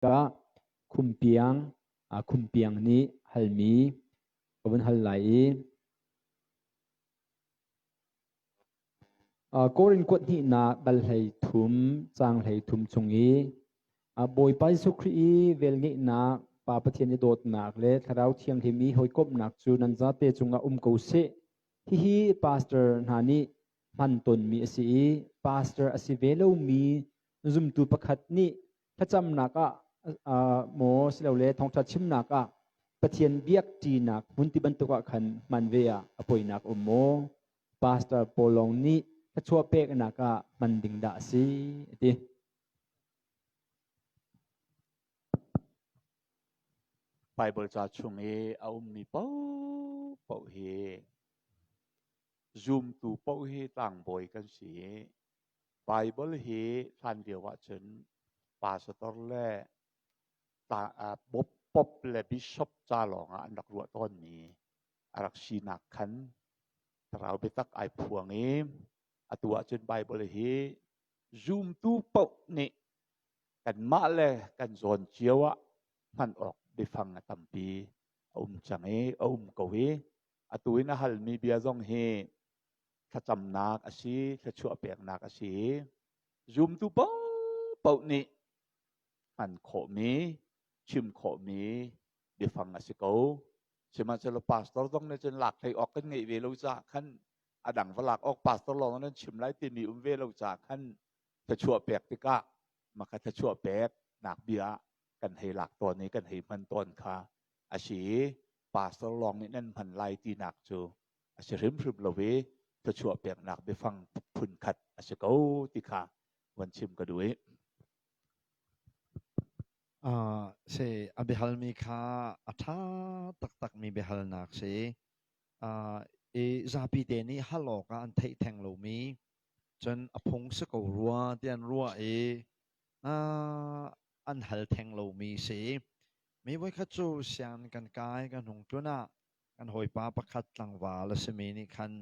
Tikah Khumpiang, Khumpiang nih halmi ka vun hal lai i Korin kuat hnihnak dal 13 caang 13 chung i Bawipa Jesuh Khrih i velngeihnak, Pa Pathian i dawtnak le Thlarau Thianghlim i hawikomhnak cu nan zate cungah um ko seh. Hihi pastor hna nih hman tawnmi a si i pastor a si ve lomi zumtu pakhat nih thlacamnak ah maw silole thawngṭha chimnak ah Pathian biakṭinak hmun ti bantuk ah khan hman ve ah a poinak um maw? Pastor pawl lawng nih thluachuah peknak ah hman ding dah a si a ti. Bible ca chung i a ummi paohpaoh hi zumtu paoh hi tlangbawi kan si i Bible hi hlan lio ahcun pastor le pop le bishop ca lawngah an rak ruah tawnmi a rak sinak khan thlarau biatak ai phuang i atu ahcun Bible hi zumtu paoh nih kanmah le kan zawn cio ah hman awk biafang a tampi a um cang i a um ko i atu in a halmi bia zong hi thlacamnak a si thluachuah peknak a si i zumtu paohpaoh nih hman khawhmi chim khawhmi biafang a si ko sihmanhsehlaw pastor zong nih cun lak hlei awk kan ngeih ve lo caah khan a dang va lak awk pastor lawng nan chim lai timi um ve lo caah khan thluachuah pek tikah maka thluachuah pek nak bia kan hei lak tawn i kan hei hman tawn kha a si i pastor lawng nih nan hman lai tinak cu a si hrimhrim lo i thluachuah peknak biafang phun khat a si ko ti kha van chim ka duh i. Uh, se a biahalmi kha a ṭha taktakmi biahalnak si. Uh, i zapi te nih hal awkah an theih theng lomi cun a phung si ko rua ti an ruah i uh, an hal theng lomi si. Mi voikhat cu sianginn kan kai kan hung tlun ah kan hawipa pakhat tlangval a simi nih khan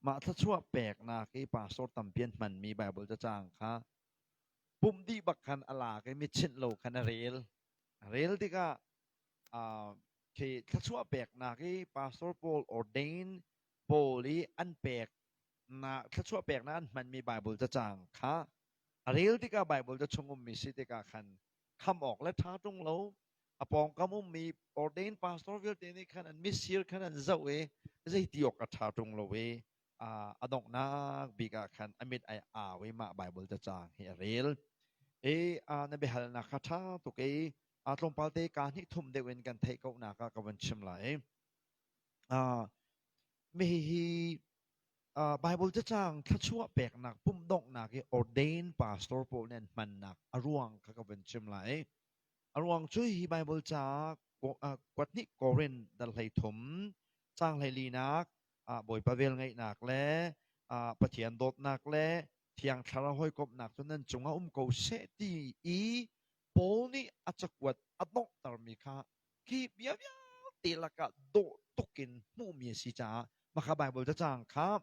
mah thluachuah peknak i pastor tampi an hmanmi Baibal cacang kha pumh dih bak khan a lak i mitchinh lo khan a rel. A rel tikah uh, khi thluachuah peknak i pastor pawl ordain pawl i an pek na thluachuah peknak an hmanmi Baibal cacang kha a rel tikah Baibal ca chung ummi si tikah khan kham awk le ṭha ṭung lo a pawngkam ummi ordain pastor vialte nih khan an mitsir khan an zoh i zeiti awk a ṭha ṭung lo i a donghnak bik ah khan a mit ai au i mah Bible cacang hi a rel. I na biahalnak kha ṭha tuk i tlawmpal te ka hnih thum deuh in kan theih ko nak ah ka van chim lai. Mi hi Bible cacang thluachuah peknak pumhdonghnak i ordain pastor pawl nih an hmannak a ruang kha ka van chim lai. A ruang cu hi Bible ca kuat hnih Korin dal 13 caang 14nak Bawipa velngeihnak le Pathian dawtnak le Thiang Thlarau hawikomhnak cu nan cungah um ko seh ti i Paul nih a cakuat a donghtermi kha khi bia vialte lakah dawh tuk in hmuhmi a si caah maka Bible cacang kha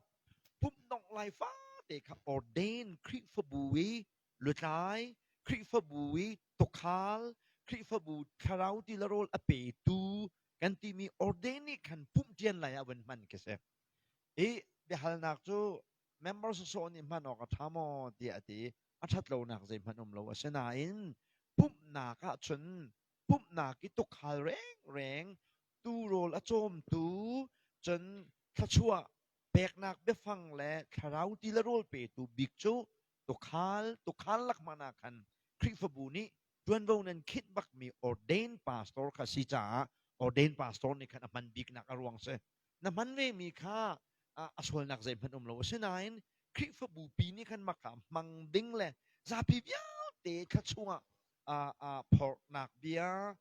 pumhdongh lai fate kha ordain Khrihfabu i lutlai, Khrihfabu i tukhal, Khrihfabu thlarau ti le rawl a petu kan timi ordain nih khan pumhṭian lai ah van hman khi si. I biahalnak cu member sawsawh nih hman awk a ṭha maw tiah a ti. A ṭhat lonak zeihmanh um lo. Asinain pumhnak ahcun pumhnak i tukhal rengreng tu rawl a cawmtu cun thluachuah peknak biafang le thlarau ti le rawl petu bik cu tukhal tukhal lak hmanh ah khan Khrihfabu nih ṭuanvo nan khinh bakmi ordain pastor kha si caah ordain pastor nih khan a hman biknak a ruang si. Na hman vemi kha a sualnak zeihmanh um lo. Asinain Khrihfabu pi nih khan maka hmang ding le zapi vialte thla chungah phorhnak bia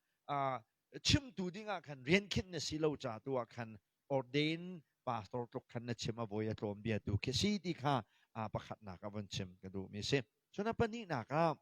chimtu dingah khan rian khinh na si lo ca tu ah khan ordain pastor tluk khan na chim a voi a tlawm bia tu khi si ti kha pakhatnak ah von chim ka duhmi si. Cun a pahnihnak ah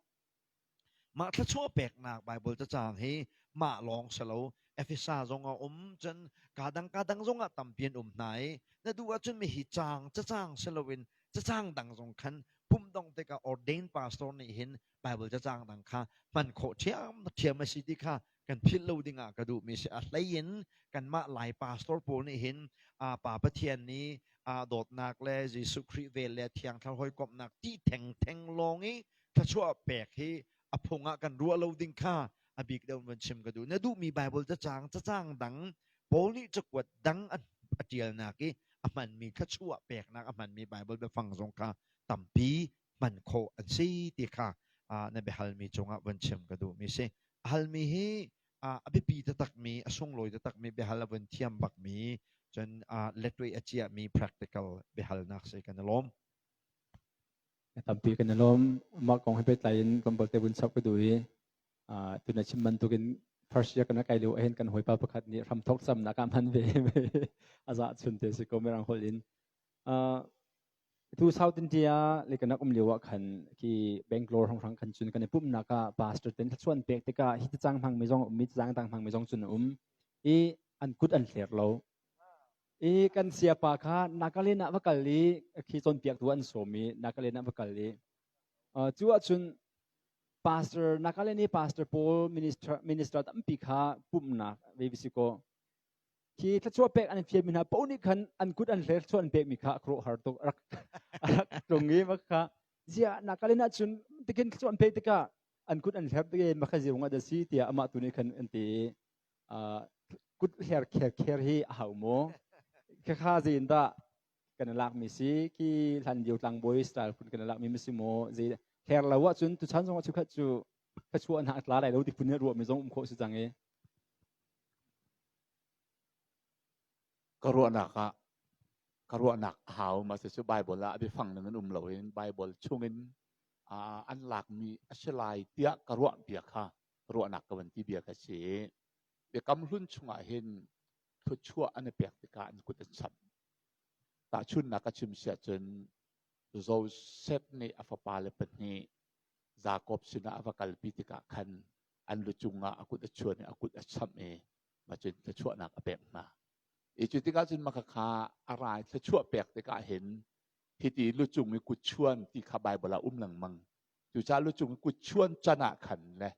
mah thluachuah peknak Bible cacang hi mah lawng si lo Efesa zong a um cun kadang kadang zong ah tampi an um hna i na duh ahcun mi hi cang cacang si loin cacang dang zong khan pumh. dongh tikah ordained pastor nih hin Bible cacang dang kha hman khawh ṭhiam ṭhiam a si ti kha kan philh lo dingah ka duhmi si. A hlei in kanmah Lai pastor pawl nih hin Pa Pathian nih dawtnak le Jesuh Khrih vel le Thiang Thlarau hawikomhnak ti thengtheng lawng i thluachuah pek hi a phung ah kan ruah lo ding kha a bik deuh van chim ka duh. Na duhmi Bible cacang cacang dang Paul nih cakuat dang a ṭialnak i a hmanmi thluachuah peknak a hmanmi Bible biafang zong kha tampi hman khawh an si ti kha na biahalmi cungah von chim ka duhmi si. A halmi hi a biapi taktakmi, a sunglawi taktakmi biahal a vun thiam bakmi, cun letway a ciahmi practical biahalnak si kan i lawm. Tampi kan i lawm. Mah kong he pehtlai in tlawmpal te vun chap ka duh i tuna chim bantukin first year kan kai lio ahhin kan hawipa pakhat nih hramthok camnak ah hman ve a za chun te si ko mirang holh in. Tu South India le kan um lio ah khan khi Bangalore hrawnghrang khan cun kan i pumhnak ah pastor ten thlachuan pek tikah hi cacang hmang mi zong um mi cacang dang hmang mi zong cun a um i an kut an hler lo. I kan siapa kha Nagaland ah va kal i khi cawnpiaktu an sawm i Nagaland ah va kal i cu ahcun pastor Nagaland i pastor pawl minister minister tampi kha pumhnak ve si kaw Khi thluachuah pek an fialmi hna paoh nih khan an kut an hler thluachuah an pekmi kha a khuaruahhar tuk rak rak tlung i maka ziah nakalin ahcun tikin thluachuah an pek tikah an kut an hler tik i maka zirung ah dah si tiah amah tu nih khan an ti i kut hler kher kher hi a hau maw khakha zein dah kan lakmi si khi hlan lio tlangbawi style phun kan lakmi ma si maw zei hler lo ahcun tuchan zong ah chukhat cu thluachuah hna a tla lai lo ti phun in ruahmi zong um khawh si cang i. Ka ruahnak ah ka ruahnak a hau ma cu Bible ah a biafang ning in um loin Bible chungin an lakmi a si lai tiah ka ruah bia kha ruahnak ka van ti bia kha si. Biakam hlun chungah hin thluachuah an i pek tikah an kut an samh. Tahchunhnak ka chim siah cun Joseph nih a fapale pahnih Jakob sinah a va kalpi tikah khan an lu cungah a kut a chuan i a kut a chamh i macun thluachuahnak a pek hna. I cu tikah cun maka kha a rai thluachuah pek tikah hin hiti lucung i kut chuan ti kha Baibal ah um lengmang. Cucaah lucung i kut chuan can ah khan le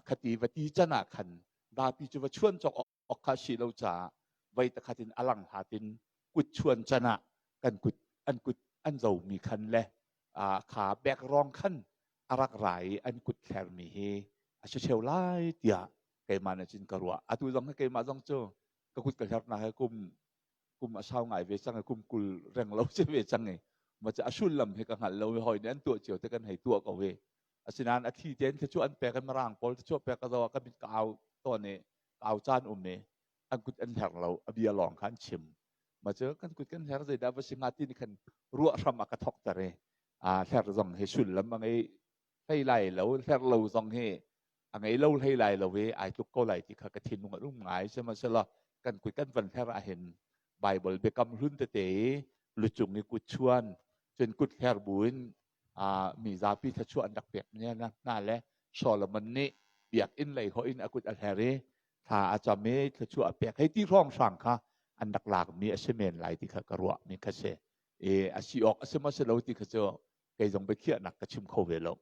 khati va ti can ah khan dapi cu va chuan cawk awk kha si lo caah voi takhat in a lang hlat in kut chuan can ah kan kut an kut an zomi khan le kha background khan a rak ra i an kut thlermi hi a si ṭheo lai tiah keimah nih cun ka ruah. Atu zong hi keimah zong cu ka kut ka hlernak hi kum kum a sau ngai ve cang i kum 20 reng lo si ve cang i ma a sullam hi ka hngal lo i hawi nih an tuah cio te kan hei tuah ko i asinain a thi tein cu an pek i mirang pawl cu pek ka zoh ah ka mit ka au tawn i ka au caan um i an kut an hler lo a bia lawng kha an chim ma cu kan kut kan hler zeidah va si hnga ti nih khan ruah hram a ka thok ter i a hler zong hi sullam a ngei hlei lai lo hler lo zong hi a ngei lo hlei lai lo i ai tluk ko lai ti kha ka thinlung a um ngai sihmanhsehlaw kan kut kan van hler ahhin Bible biakam hlun tete i lucung i kut chuan cun kut hler buin mi zapi thluachuah an rak pek hna le Solomon nih biakinn lei hoih in a kut a hler i thla a cam i thluachuah a pek hei ti hrawnghrang kha an rak lakmi a si men lai ti kha ka ruahmi kha si i a si awk a si maw si lo ti kha cu kei zong biakhiahnak ka chim kho ve lo.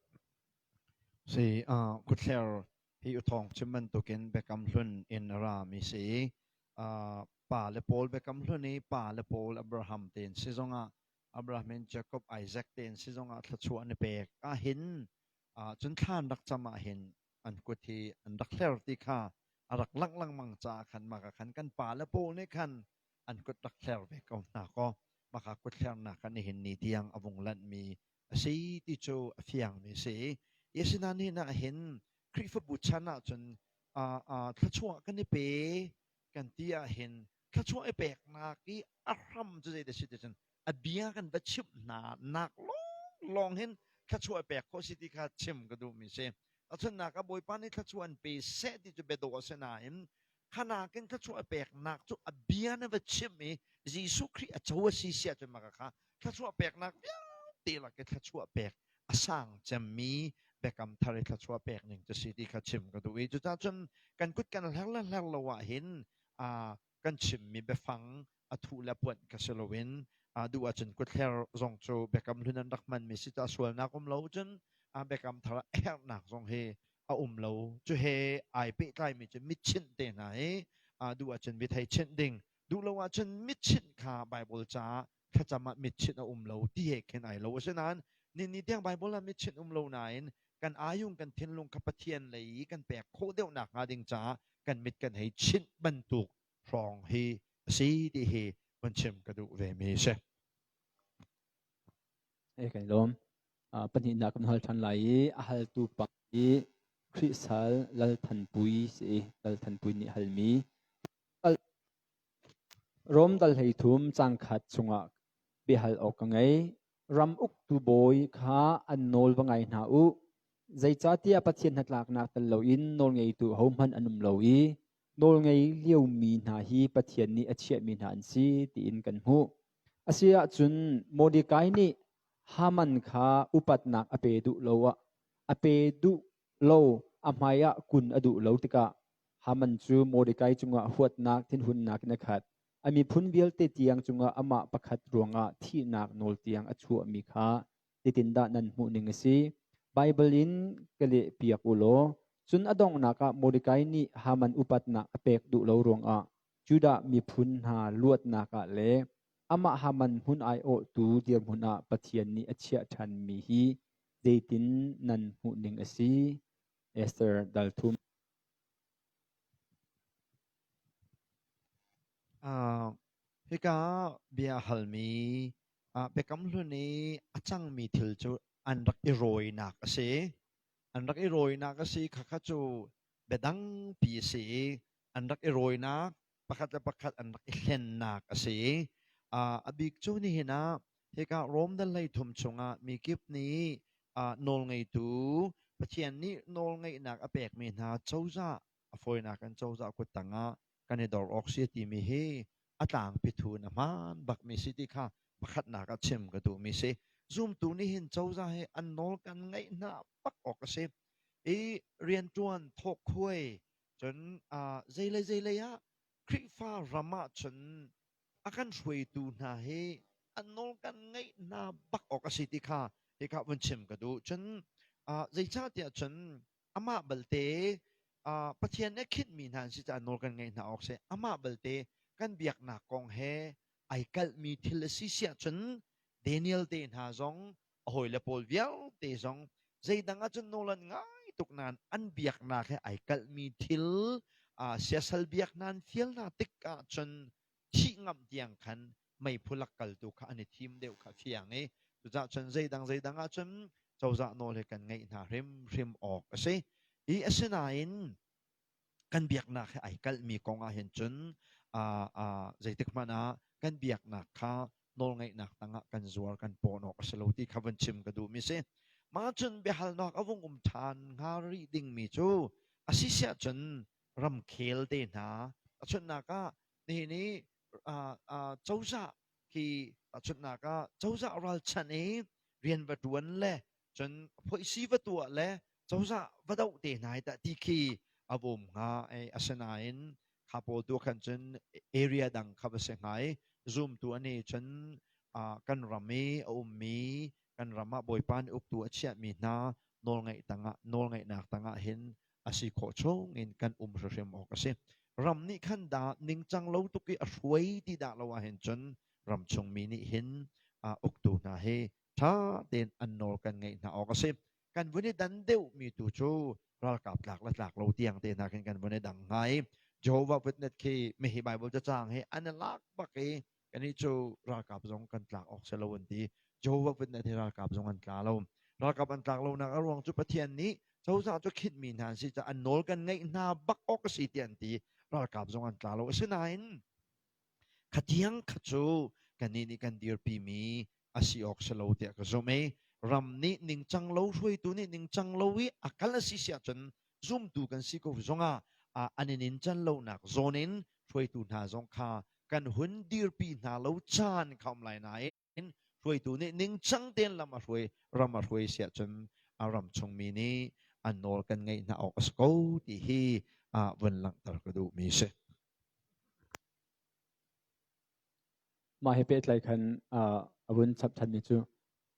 Si kuthler hi uthawng chim bantukin Biakam Hlun in a rami si i pa le pawl Biakam Hlun i pa le pawl Abraham tein si zongah Abraham in Jacob Isaac tein si zongah thluachuah an i pek ahhin cun thlan rak cam ahhin an kut hi an rak hler ti kha a rak langh lengmang caah khan maka khan kan pa le pawl nih khan an kut rak hler ve ko hna kaw maka kut hlernak khan nihin ni tiang a vung lanhmi a si ti cu a fiangmi a si. Asinain nihin ah hin Khrihfabu chan ahcun thluachuah kan i pe kan ti ahhin thluachuah i peknak i a hram cu zeidah si ti cun a bia kan va chimh hna nak lawnglawng hin thluachuah i pek khawh si ti kha chim ka duhmi si. Tahchunhnak ah Bawipa nih thluachuah an pe seh ti cu biadawh a si nain khanakin thluachuah a peknak cu a bia na va chim i Jesuh Khrih a co a si si ahcun maka kha thluachuah peknak vialte lak i thluachuah pek a sang cemmi biakam thar i thluachuah pek ning cu si ti kha chim ka duh i cucaah cun kan kut kan hler le hler lo ah hin kan chimmi biafang a thuh le puanh ka si loin Duh ahcun kutthler zong cu Biakam Hlun an rak hmanmi si caah sualnak um lo cun Biakam Thar ah herhnak zong hi a um lo. Cu he ai pehtlaimi cu mitchinh te hna hi duh ahcun mithei chinh ding, duh lo ahcun mitchinh kha Bible caah thlacam ah mitchinh a um lo ti he khin ai lo. Asinain ni tiang Bible ah mitchinh um lo nain kan ayung kan thinlung kha Pathian lei i kan pek khawh deuh nakhnga ding caah kan mit kan hei chinh bantuk hrawng hi a si ti hi vun chim ka duh ve mi si. E kan lawm. Pahnihnak kan hal ṭhan lai i a haltu pa i Khrih sal Lal Than Pui si i Lal Than Pui nih halmi Rom dal 13 cang khat chungah biahal awk ka ngei. Ram uktu bawi kha an nawl va ngai hna u. Zeicahtiah Pathian hnatlaknak tel loin nawlngeitu hohmanh an um lo i nawlngei liomi hna hi Pathian nih a chiahmi hna an si tiin kan hmuh. A si ahcun Mordecai nih Haman kha upatnak a pe duh lo a pe duh lo a hmaiah kun a duh lo tikah Haman cu Mordecai cungah huatnak thinhunnak in a khat. A miphun vialte tiang cungah amah pakhat ruangah thihnak nawl tiang a chuahmi kha zeitindah nan hmuh ning a si? Baibal in ka lehpiak u law cun a donghnak ah Mordecai nih Haman upatnak a pek duh lo ruangah Judah miphun hna luatnak ah le amah Haman hmun aiawhtu dirhmun ah Pathian nih a chiah ṭhanmi hi zeitin nan hmuh ning a si? Esther dal thum. Hika bia halmi Biakam Hlun i a cangmi thil cu an rak i rawinak a si. An rak i rawinak a si khakha cu biadangpi a si i an rak i rawinak pakhat le pakhat an rak i hlennak a si. A bik cu nihin ah hika Rom dal 13 chungah mi kip nih nawlngeitu Pathian nih nawlngeihnak a pekmi hna cozah a fawinak in cozah kut tangah kan i dor awk si timi hi a tlangpi thu in a hmaan bakmi si ti kha pakhatnak ah chim ka duhmi si. Zumtu nih hin cozah hi an nawl kan ngaih hna bak awk a si. I rianṭuan thawkkhuai cun zeilei zeilei ah Khrihfa ram ah cun a kan hruaitu hna hi an nawl kan ngaih hna bak awk a si ti kha hika vun chim ka duh. Cun zeicahtiah cun amah balte Pathian nih a khinhmi hna an si caah nawl kan ngaih hna awk si. Amah balte kan biaknak kong he ai kalhmi thil a si siah cun Daniel te hna zong a hawile pawl vialte zong zeidang ahcun nawl an ngai tuk nain an biaknak he ai kalhmi thil siasal biak hna an fial hna tik ahcun thih ngamh tiang khan meiphu lak kaltu kha an i thim deuh kha fiang i cucaah cun zeidang zeidang ahcun cozah nawl hi kan ngeih hna hrimhrim awk a si. I asinain kan biaknak he ai kalhmi kong ah hin cun zeitik hmanh ah kan biaknak kha nawlngeihnak tangah kan zuar kan pawn awk a si lo ti kha vun chim ka duhmi si. Mah cun biahalnak a vung um ṭhan hnga rih dingmi cu a si siah cun ramkhel te hna tahchunhnak ah nihin i cozah khi tahchunhnak ah cozah ralchanh i rian va ṭuan le cun phoihsi va tuah le cozah va doh te hna hi tah ti khi a um hnga. Asinain kha pawl tu khan cun area dang kha va si hnga i zumtu ani cun kan ram i a ummi kan ram ah Bawipa nih uktu a chiahmi hna nawlngeih tangah nawlngeihnak tangah hin a si khawh chung in kan um hrimhrim awk a si. Ram nih khan dah ningcang lo tuk i a hruai ti dah lo ahhin cun ram chungmi nih hin uktu hna hi ṭha tein an nawl kan ngeih hna awk a si. Kan vun i dan deuhmi tu cu ralkap tlak le tlak lo tiang te hna khin kan vun i dang hnga i Jehovah Witness khi mihi Bible cacang hi an i lak bak i kannih cu ralkap zong kan tlak awk si lo an ti. Jehovah Witness hi ralkap zong an tla lo. Ralkap an tlak lonak a ruang cu Pathian nih cozah cu khinhmi hna an si caah an nawl kan ngaih hna bak awk a si tiah an ti. Ralkap zong an tla lo. Asinain khatiang kha cu kannih nih kan dirpimi a si awk si lo tiah ka zumh i ram nih ningcang lo hruaitu nih ningcang lo i a kal a si si ahcun zumtu kan si ko zongah an i nincan lonak zawn in hruaitu hna zong kha kan hun dirpi hna lo caan kha um lai nain hruaitu nih ningcang tein lam a hruai ram a hruai si ahcun a ram chungmi nih an nawl kan ngeih hna awk a si ko ti hi vun langhter ka duhmi si. Mah he pehtlai khan a vun chap ṭhanmi cu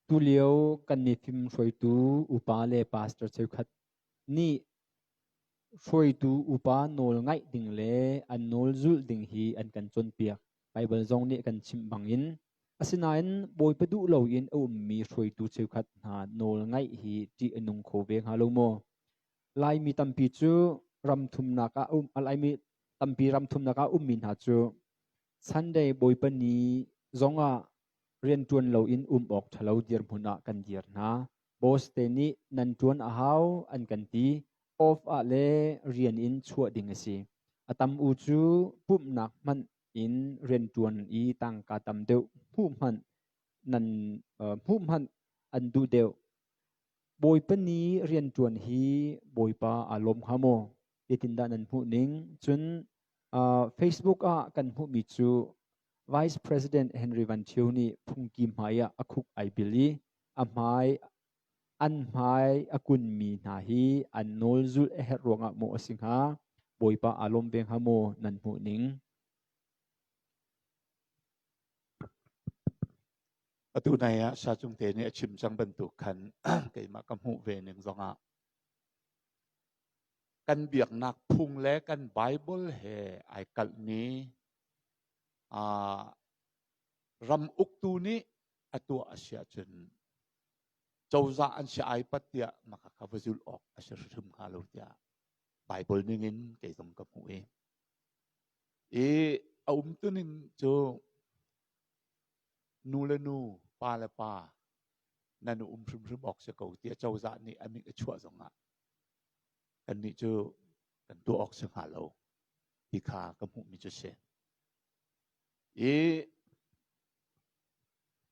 tulio kan mifim hruaitu upa le pastor cheukhat nih hruaitu upa nawl ngaih ding le an nawl zulh ding hi an kan cawnpiak. Baibal zong nih a kan chimh bangin asinain Bawipa duh loin a ummi hruaitu cheukhat hna nawl ngaih hi ṭih a nung kho ve hnga lo maw? Laimi tampi cu ram thumnak ah um Laimi tampi ram thumnak ah ummi hna cu Sunday Bawipa ni zongah rianṭuan loin um awk ṭhalo dirhmun ah kan dir hna. Boss te nih nan ṭuan a hau an kan ti. Off ah le rian in chuah ding a si. A tam u cu pumhnak hmanh in rianṭuan i tangka tam deuh hmuh hmanh nan hmuh hmanh an duh deuh. Bawipa ni rianṭuan hi Bawipa aa lawm hnga maw? Zeitindah nan hmuh ning? Cun Facebook ah kan hmuhmi cu Vice President Henry Van Thio nih phungki hmai ah a khuk ai bil i a hmai an hmai a kunmi hna hi an nawl zulh a herh ruangah maw a si hnga? Bawipa aa lawm ve hnga maw nan hmuh ning? Atu nai ah Sacung te nih a chim cang bantuk khan keimah ka hmuh ve ning zongah kan biaknak phung le kan Bible he ai kalhmi ram uktu nih a tuah a si ahcun cozah an si ai pat tiah maka kha va zulh awk a si hrim hnga lo tiah Bible ningin kei zong ka hmuh i i a umtuning cu nu le nu pa le pa nan um hrimhrim awk si ko tiah cozah nih a min a chuah zongah kannih cu kan tuah awk si hnga lo ti kha ka hmuhmi cu si. I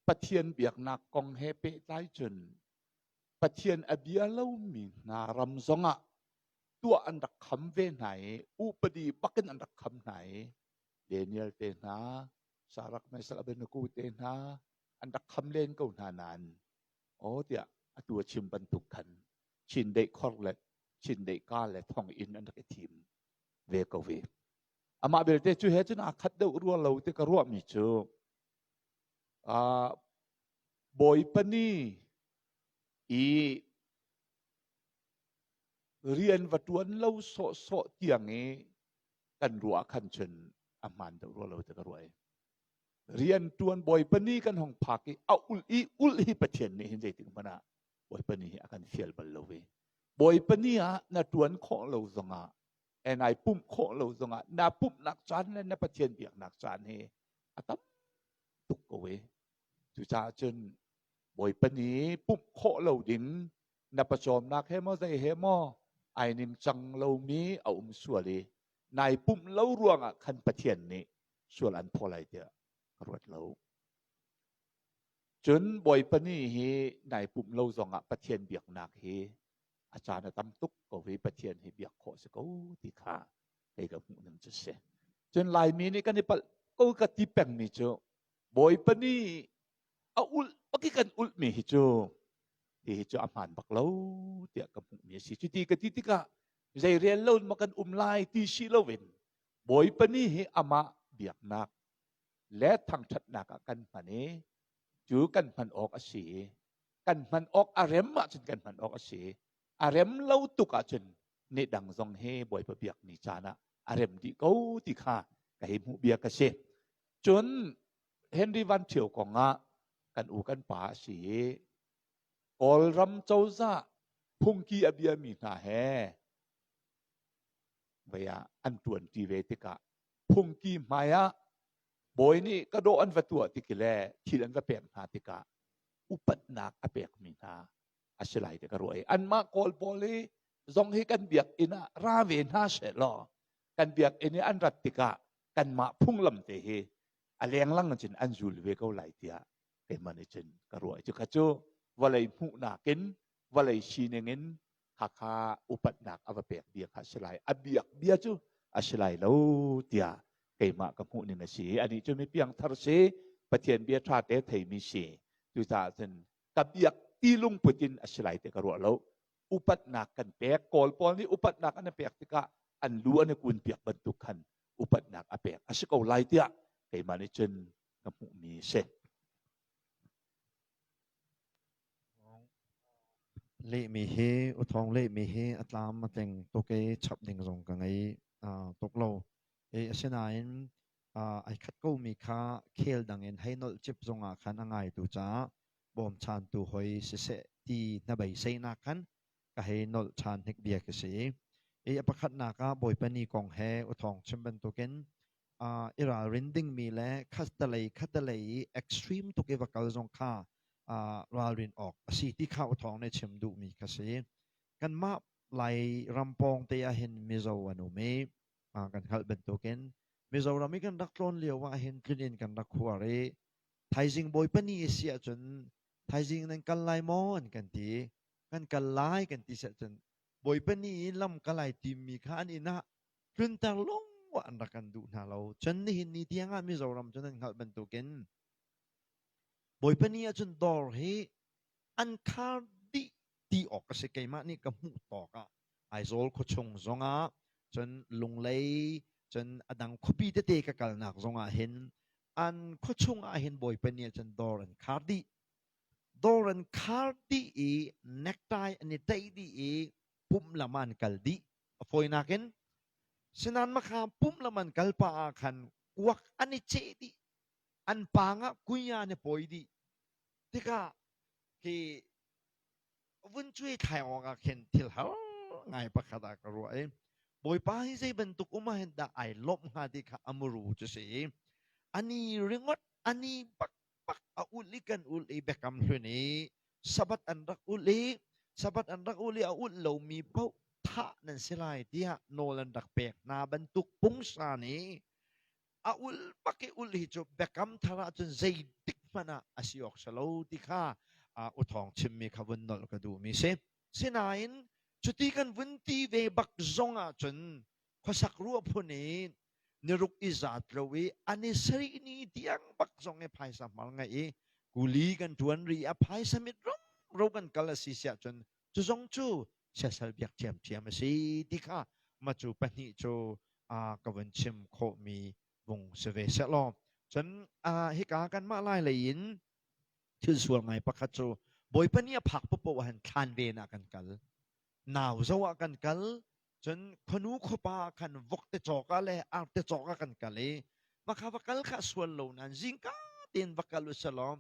Pathian biaknak kong he pehtlai cun Pathian a bia lomi hna ram zongah tuah an rak kham ve hna i upadi bakin an rak kham hna i Daniel te hna Sarak Mesak Abednego te hna an rak kham len ko hna nain aw tiah atu a chim bantuk khan Chindeih khor le Chindeih ka le thonginn an rak i thim ve ko ve. Amah belte cu he cun aa khat deuh rua lo ti ka ruahmi cu Bawipa ni i rian va ṭuan lo sawhsawh tiang i kan ruah khan cun a hmaan deuh rua lo ti ka ruah i rian ṭuan Bawipa ni kan hong phak i a ulh i ulh hi Pathian nih hin zeitik hmanh ah Bawipa ni hi a kan fial bal lo i Bawipa ni ah na ṭuan khawh lo zongah nai pumh khawh lo zongah na pumhnak caan le na Pathian biaknak caan hi a tam tuk ko i cucaah cun Bawipa ni pumh khawh lo ding na pawcawmnak he maw zei he maw ai ningcang lomi a um sual i nai pumh lo ruangah khan Pathian nih sual an phaw lai tiah ka ruat lo. Cun Bawipa ni hi nai pumh lo zongah Pathian biaknak hi a caan a tam tuk ko hi Pathian hi biak khawh si ko ti kha kei ka hmuh ning cu si. Cun Laimi nih kan i palh ko ka ti pengmi cu Bawipa ni a ulh bak i kan ulhmi hi cu hihi cu a hmaan bak lo tiah ka hmuhmi a si. Cuti ka ti tikah zei rel lo ma kan um lai ti si loin Bawipa ni hi amah biaknak le thangṭhatnak ah kan hman i cu kan hman awk a si i kan hman awk a rem ahcun kan hman awk a si i a rem lo tuk ahcun ni dang zong hi Bawipa biak ni caan ah a rem dih ko ti kha ka hei hmuh bia ka si. Cun Henry Van Ṭhio kong ah kan u kan pa a si i Kawlram cozah phungki a biami hna he vei ah an ṭuanṭi ve tikah phungki hmai ah bawi nih ka dawh an va tuah tik le thil an va pek hna tikah upatnak a pekmi hna a si lai ti ka ruah i anmah Kawl pawl hi zong hi kan biakinn ah ra ve hna seh law kan biakinn i an rat tikah kanmah phunglam te hi a lenglang cun an zul ve ko lai tiah keimah nih cun ka ruah cu kha cu vawlei hmuhnak in vawlei sining in khakha upatnak a va pek bia kha a si lai a biak bia cu a si lai lo tiah keimah ka hmuh ning a si anih cu mi piangthar si Pathian bia ṭha te theimi si cucaah cun ka biak ti lungput in a si lai ti ka ruah lo upatnak kan pek kawl pawl nih upatnak an pek tikah an lu an i kun piak bantuk khan upatnak a pek a si ko lai tiah keimah nih cun ka hmuhmi duhmi si. Lehmi hi uthawng lehmi hi a tlam a tling tuk i chap ding zong ka ngei tuk lo. I asinain ai khat komi kha khel dang in hei nolh cip zongah khan a ngaitu caah bawmchantu hoi siseh ti hnabeiseinak khan ka hei nolh ṭhan hnik bia ka si. I a pakhatnak ah Bawipa ni kong he uthawng chim bantukin i ralrin dingmi le khattelei khattelei i extreme tuk i va kal zong kha ralrin awk a si ti kha uthawng nih chim duhmi kha si. Kanmah Lai ram pawng te ah hin Mizo an um i kan hngalh bantukin Mizoram i kan rak tlawn lio ah hin tlun kan rak khuar i thaizing Bawipa ni a si ahcun thaizing nan kal lai maw an kan ti. Kan kal lai kan ti si ahcun Bawipa ni i lam kal ai timmi kha an inn ah tlunter lung an rak kan duh hna lo. Cun nihin ni tiang ah Mizoram cu nan hngalh bantukin Bawipa ni ahcun dawr hi an khar dih ti awk a si. Keimah nih ka hmuh tawk ah Aizawl khuachung zongah cun Lunglei cun a dang khuapi tete ka kalnak zongah hin an khuachung ah hin Bawipa ni ahcun dawr an khar dih. Dawr an khar dih i necktie an i tlaih dih i pumh lam ah an kal dih. A fawinak in sinan makha pumh lam an kal pah ah khan kuak an i ceh dih. An pang ah kunya an i pawi dih. Tikah khi vun cuai thlai awk ah khin thil har ngai pakhat ah ka ruah i Bawipa hi zei bantuk um ah hin dah ai lawmh hnga ti kha a muru cu si i ani ringot ani bak bak a ulh i kan ulh i biakam hlun i Sabbath an rak ulh i Sabbath an rak ulh i a ulh lomi paoh thah nan si lai tiah nawl an rak pek hna bantuk pungsan i a ul bak i ul hi cu biakam thar ahcun zeitik hmanh ah a si awk si lo ti kha uthawng chimmi kha vun nolh ka duhmi si. Sinain cuti kan vun ti ve bak zong ahcun khuasak ruah phun i niruk i zat lo i an i sarih ni tiang bak zong i phaisa hmar ngai i kuli kan ṭuan ri a phaisa mit ro kan kal a si siah cun cu zong cu siasal biak ṭhiamṭhiam a si ti kha ma cu pahnih cu ka vun chim khawhmi vung si ve sehlaw cun hika kanmah lai lei in thil sual ngai pakhat cu Bawipa nih a phak popoh ah hin thlan ven ah kan kal nau zo ah kan kal cun khuanu khuapa ah khan vok te cawk ah le ar te cawk ah kan kal i makha va kal kha sual lo nain zingka tein va kal usalaw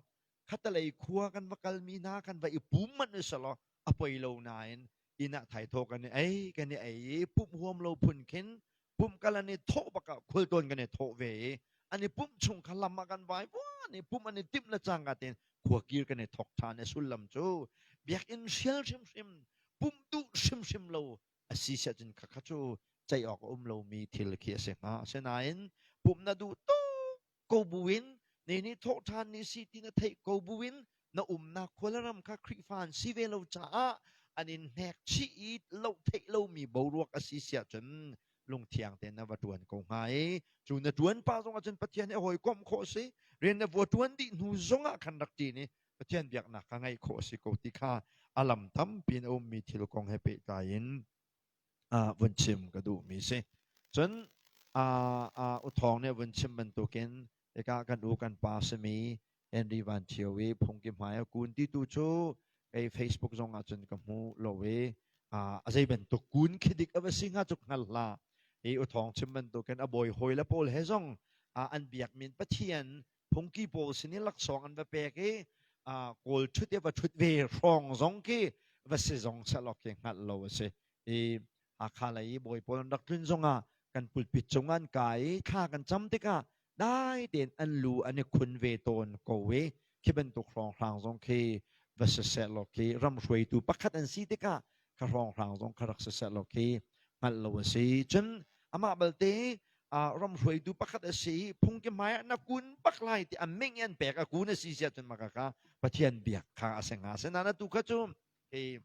khatalei khua kan va kalmi hna kan va i pum manh usalaw a poi lo nain inn ah thaithawh kan i ei kan i ei i pumh huam lo phun khin pumh kal an i thawh bak ah khultawn kan i thawh ve i an i pumh chung kha lam ah kan vai vuan i pumh an i timh le cangka tein khua kir kan i thawk ṭhan i sullam cu biakinn hrial hrimhrim pumh duh hrimhrim lo a si siah cun khakha cu ceih awk a um lomi thil khi a si hnga asinain pumh na duh tuk ko buin ne nih thawh ṭhan ni si ti na theih ko buin na umnak khualaram kha Khrihfa an si ve lo caah an in hnek chih i loh theih lomi boruak a si siah cun lungthiang tein na va ṭuan ko hnga i cu na ṭuan pa zongah cun Pathian he hawikomh khawh a si rian na vua ṭuan dih hnu zongah khan rak ṭin i Pathian biaknak kha ngaih khawh a si ko ti kha a lam tampi in a ummi thil kong he pehtlai in vun chim ka duhmi si. Cun U Thawng nih vun chim bantukin hika kan u kan pa simi Henry Van Thio i phungki hmai a kun ti tu cu kei Facebook zong ah cun ka hmu lo i a zei bantuk kun khi dik a va si hnga cu hngal hlah. Hi U Thawng chim bantukin a bawi hawi le pawl he zong an biak min Pathian phungki pawl sin i laksawng an va pek i kawl ṭhut i va ṭhut ve hrawng zong khi va si zong sehlaw khi hngalh lo a si. I Hakha lei i bawi pawl an rak tlun zongah kan pulpit cung an kai i thla kan cam tikah dai tein an lu an i khun ve tawn ko i khi bantuk hrawnghrang zong khi va si sehlaw khi ram hruaitu pakhat an si tikah kha hrawnghrang zong kha rak si sehlaw khi hngalh lo a si. Cun amah balte ram hruaitu pakhat a si i phungki hmai ah na kun bak lai ti a ming an pek a kun a si sia cun maka ka Pathian biak kha a si hnga asinain atu kha cu hi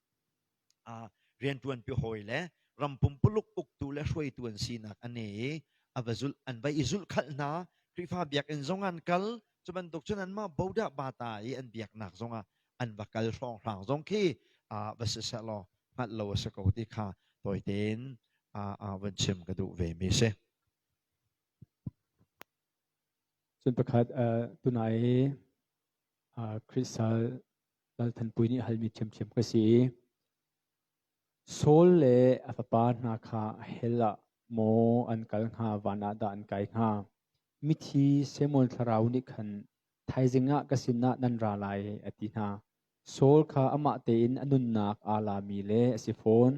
rianṭuan pi hawi le ram pumpuluk uktu le hruaitu an sinak an i a va zulh an va i zulh khalh hna Khrihfa biakinn zong an kal cu bantuk cun anmah bodah bata i an biaknak zongah an va kal hrawnghrang zong khi va si sehlaw hngalh lo a si ko ti kha tawi tein van chim ka duh ve mi si. Cun pakhat tunai Khrihsal Lalthanpui nih halmi ṭhiamṭhiam ka si i Saul le a fapa hna kha hell ah maw an kal hnga van ah dah an kai hnga? Mithi Samuel thlarau nih khan thaizing ah ka sinah nan ra lai a ti hna. Saul kha amah tein a nunnak aa lami le a si fawn.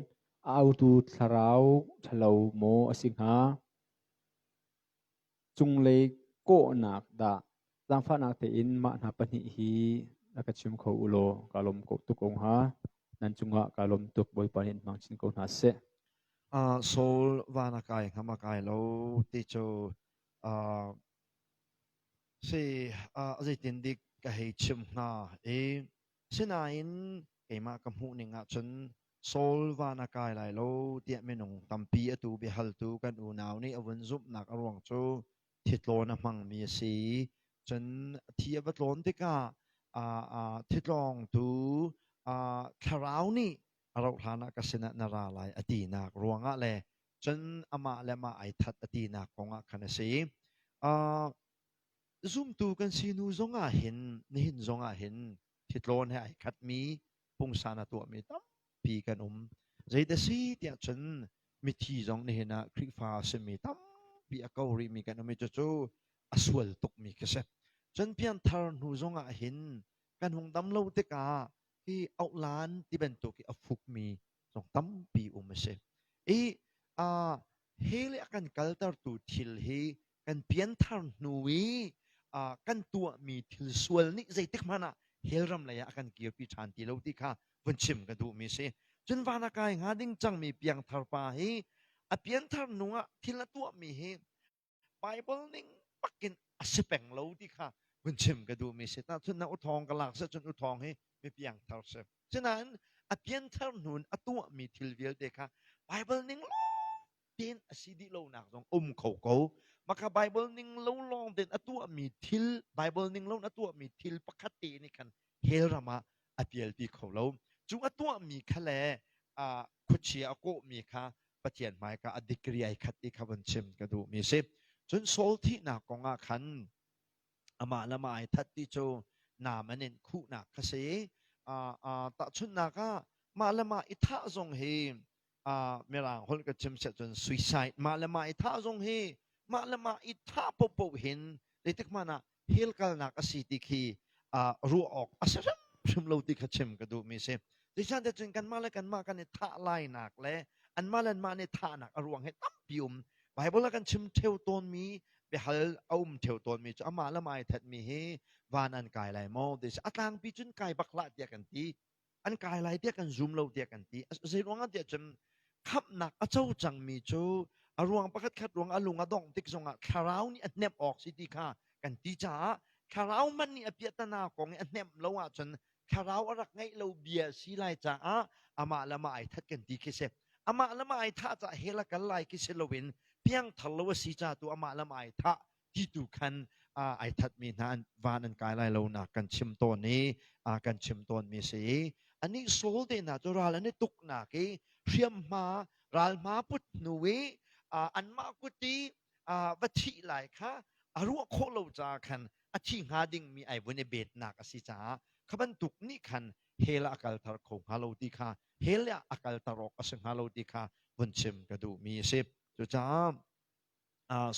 A autu thlarau ṭhalo maw a si hnga? Cunglei kawhnak dah zaangfahnak tein mah hna pahnih hi a ka chim kho u law kaa lawm ko tuk ko hnga. Nan cungah kaa lawm tuk. Bawipa nih in hmang chin ko hna seh. Saul van a kai hnga ma kai lo ti cu si zeitin dik ka hei chim hnga i sinain keimah ka hmuh ning ahcun Saul van a kai lai lo tiah minung tampi atu biahaltu kan unau nih a vun zumhnak a ruang cu thitlawn a hmangmi a si. Cun thi a va tlawn tikah thitlawngtu thlarau nih a rauh hlan ah ka sinah na ra lai a tinak ruangah le cun amah le amah ai that a tinak kongah khan a si. Zumtu kan si hnu zongah hin nihin zongah hin thitlawn he ai khatmi pungsan a tuahmi tampi kan um. Zei si tiah cun mithi zong nihin ah Khrihfa a simi tampi a ko rihmi kan um i cucu a sual tukmi khi si. Cun pianthar hnu zongah hin kan hung dam lo tikah hi auhlan ti bantuk hi a fukmi zong tampi um a si. I hell i a kan kaltertu thil hi kan pianthar hnu i kan tuahmi thil sual nih zeitik hmanh ah hell ram lei ah a kan kirpi ṭhan ti lo ti kha vun chim ka duhmi si. Cun van a kai hnga ding cangmi piangthar pa hi a pianthar hnu ah thil a tuahmi hi Bible ning bakin a si peng lo ti kha vun chim ka duhmi si. Tahchun na uthawng ka lak cun uthawng hi mi piangthar si. Sinain a pianthar hnu in a tuahmi thil vialte kha Bible ning lawng tein a si dih lonak zong um kho ko. Maka Bible ning lo lawng tein a tuahmi thil, Bible ning lo in a tuahmi thil pakhat te nih khan hell ram ah a pialpi kho lo. Cu a tuahmi kha le khuachia a kawhmi kha Pathian hmaika a degree ai khat i kha vun chim ka duhmi si. Cun Saul thihnak kong ah khan amah le amah ai that ti cu nam an in khuhnak kha si. Tahchunhnak ah mah le mah i thah zong hi mirang holh ka chim siah cun suicide mah le mah i thah zong hi mah le mah i thah popoh hin zeitik hmanh ah hell kalnak a si ti khi ruah awk a si hrimhrim lo ti kha chim ka duhmi si. Zeicahtiah cun kanmah le kanmah kan i thah lainak le anmah le anmah nih thahnak a ruang hi tampi um. Bible ah kan chim ṭheo tawnmi biahal a um ṭheo tawnmi cu amah le mah ai thatmi hi van an kai lai maw ti a tlangpi cun kai bak hlah tiah kan ti. An kai lai tiah kan zum lo tiah kan ti. Zei ruangah tiah cun khamhnak a co cangmi cu a ruang pakhat khat ruang a lung a dongh tik zongah thlarau nih a hnemh awk si ti kha kan ti caah thlarau man nih a piahtana kong i a hnemh lo ahcun thlarau a rak ngeih lo bia si lai caah amah le amah ai that kan ti khi si. Amah le amah ai thah caah hell a kal lai khi si loin piangthar lo a si ca tu amah le amah ai thah ti tu khan ai thatmi hna van an kai lai lo nak kan chim tawn i kan chim tawnmi si i anih Saul te hna cu ral an i tuknak i hriamhma ralhma put hnu i anmah kut i va thih lai kha a ruah khawh lo caah khan a thi hnga dingmi ai vun i betnak a si caah kha bantuk nih khan hell ah a kalter kho hnga lo ti kha hell ah a kalter awk a si hnga lo ti kha vun chim ka duhmi a si. Cucaah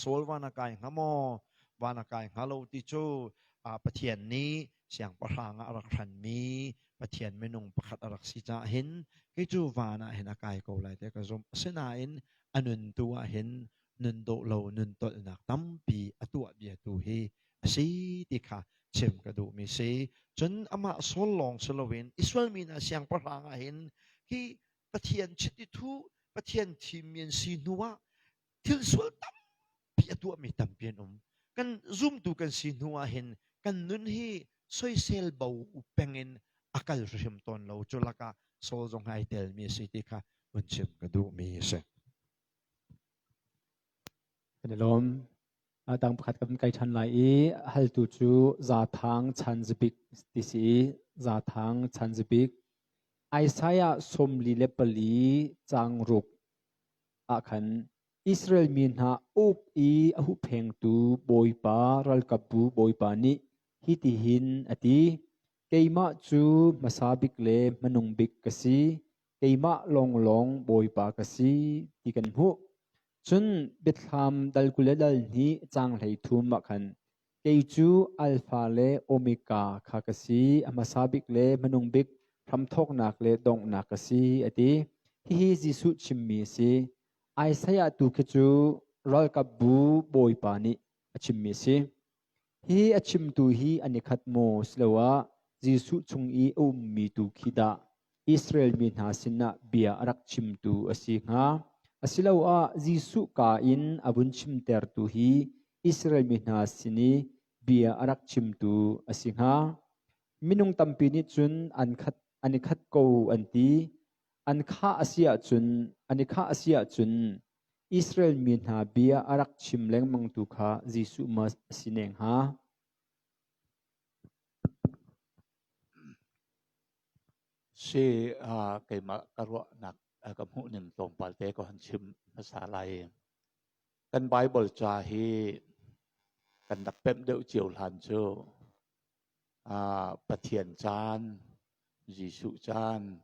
Saul van a kai hnga maw van a kai hnga lo ti cu Pathian nih siangpahrang ah a rak hranmi Pathian minung pakhat a rak si caah hin kei cu van ah hin a kai ko lai tiah ka zumh. Asinain a nun tu ah hin nun dawh lo nun tolhnak tampi a tuah bia tu hi a si ti kha chim ka duhmi si. Cun amah Saul lawng si loin Israel mi hna siangpahrang ah hin hi Pathian chiti thu Pathian thimmi an si hnu ah thil sual tampi a tuahmi tampi an um. Kan zumtu kan si hnu ah hin kan nun hi soisel bo peng in a kal hrim tawn lo. Cu lakah Saul zong ai telmi a si ti kha vun chim ka duhmi a si. Kan i lawm. Dang pakhat kan kai ṭhan lai i haltu cu Zathang Chanzibik ti si i Zathang Chanzibik Isaiah 44 caang ruk ah khan. Israel mi hna uk i a huhphengtu Bawipa ralkapbu Bawipa nih hitihin a ti: Keimah cu hmasa bik le hmanung bik ka si, keimah lawnglawng Bawipa ka si, ti kan hmuh. Cun Biathlam dal 20 le dal hnih caang 33 ah khan kei cu Alfa le Omega kha ka si, a hmasa bik le hmanung bik, hramthawknak le donghnak ka si, a ti. Hihi Jesuh chimmi a si. Isaiah tu khi cu ralkapbu Bawipa nih a chimmi a si. Hihi a chimtu hi an i khat maw siloah Jesuh chung i a ummi tu khi dah Israel mi hna sinah bia a rak chimtu a si hnga? Asiloah Jesuh kaa in a vun chimtertu hi Israel mi hna sin i bia a rak chimtu a si hnga? Minung tampi nih cun an khat an i khat ko an ti. An khah a si ahcun an i khah a si ahcun Israel mi hna bia a rak chim lengmangtu kha Jesuh ma a si ne hnga? Si keimah ka ruahnak ka hmuh ning tlawmpal te ka hon chim hmasa lai. Kan Bible ca hi kan rak pemh deuh cio hlan cu Pathian caan, Jesuh caan,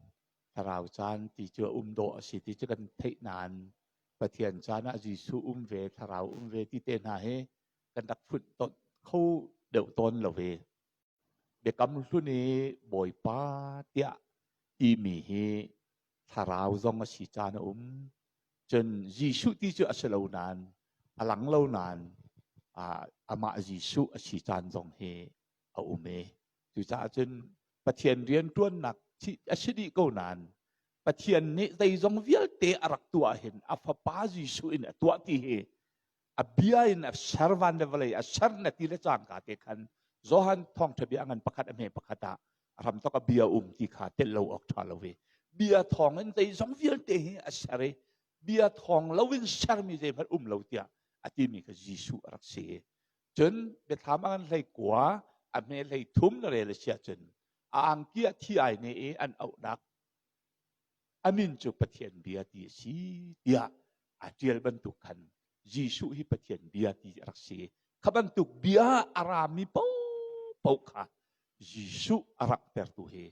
Thlarau caan ti cu a um dawh a si ti cu kan theih nain Pathian caan ah Jesuh um ve, Thlarau um ve ti te hna hi kan rak funtonh kho deuh tawn lo ve. Biakam hlun i Bawipa tiah timi hi thlarau zong a si caan a um. Cun Jesuh ti cu a si lo nain a lang lo nain amah Jesuh a si caan zong hi a um i cucaah cun Pathian rianṭuannak a si dih ko nain Pathian nih zeizong vialte a rak tuah hin a fapa Jesuh in a tuah ti hi a bia in a ser van le vawlei a ser na ti le cangka te khan Johan thawngṭha bia ngan pakhat a hme pakhat ah a hramthok a bia um ti kha tel lo awk ṭha lo ve. Bia thawng in zeizong vialte hi a ser i bia thawng lo in sermi zeihmanh um lo tiah a timi kha Jesuh a rak si. Cun biathlam a ngan hlei kua a hme hlei thum na rel a si ahcun a angki ah thi ai ne i an auhnak a min cu Pathian bia ti a si tiah a ṭial bantuk khan Jesuh hi Pathian bia ti a rak si. Kha bantuk bia a rami paohpaoh kha Jesuh a ranghtertu hi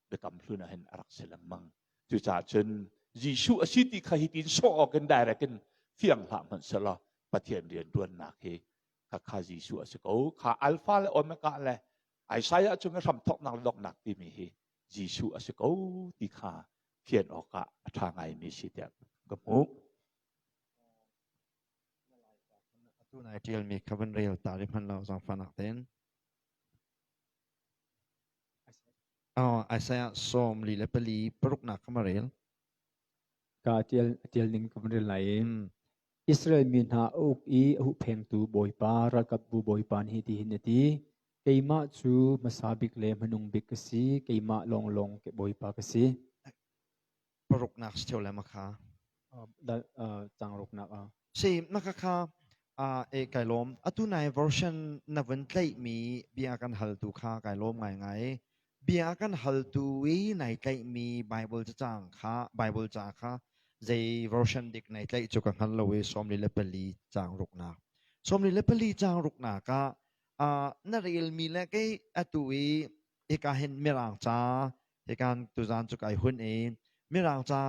biakam hlun ah hin a rak si lengmang. Cucaah cun Jesuh a si ti kha hitin sawh awk in direct in fiang hlah hmanh selaw Pathian rianṭuannak hi kha kha Jesuh a si ko. Kha Alpha le Omega le Isaiah chung i hramthawknak le donghnak timi hi Jesuh a si ko ti kha fian awkah a ṭha ngaimi si tiah ka hmuh. Atu nai ṭialmi kha van rel ta rih hmanh lo zaangfahnak tein. Oh, Isaiah 44 paruknak kha ma rel. Ka ṭial ṭial ning ka van rel lai i Israel mi hna a uk i a huhphengtu Bawipa ralkapbu Bawipa nih hitihin a ti: Keimah cu hmasa bik le hmanung bik ka si, keimah lawnglawng Bawipa ka si. Paruknak si theo le makha. Cang ruknak ah. Si maka kha e kai lawm. Atu nai version na vun tlaihmi bia kan haltu kha kai lawm ngaingai. Bia kan haltu i nai tlaihmi Bible cacang kha Bible ca kha zei version dik nai tlaih cu ka hngal lo i 44 caang ruknak. 44 caang ruknak ah na relmi le kei atu i hika hin Mirang ca hikan tuzan cu kai hun i Mirang ca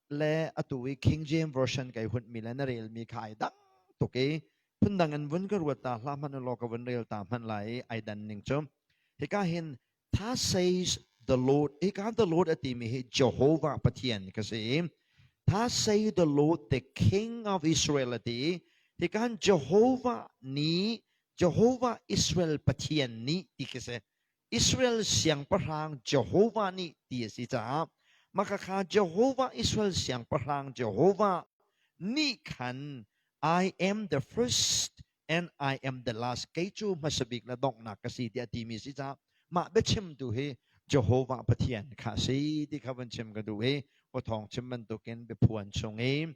le atu i King James version kai hunmi le na relmi kha ai dang tuk i phundang in vun ka ruat ta hlah hmanh law ka vun rel ta hmanh lai i ai dan ning cu hika hin Thus says the Lord hika the Lord a timi hi Jehovah Pathian ka si i Thus say the Lord the King of Israel a ti i hika Jehovah nih Jehovah Israel Pathian nih ti khi si Israel siangpahrang Jehovah nih ti a si caah maka kha Jehovah Israel siangpahrang Jehovah nih khan I am the first and I am the last kei cu hmasa bik le donghnak ka si tiah timi si caah mah biachimtu hi Jehovah Pathian kha a si ti kha van chim ka duh i awthawng chim bantukin biaphuan chung i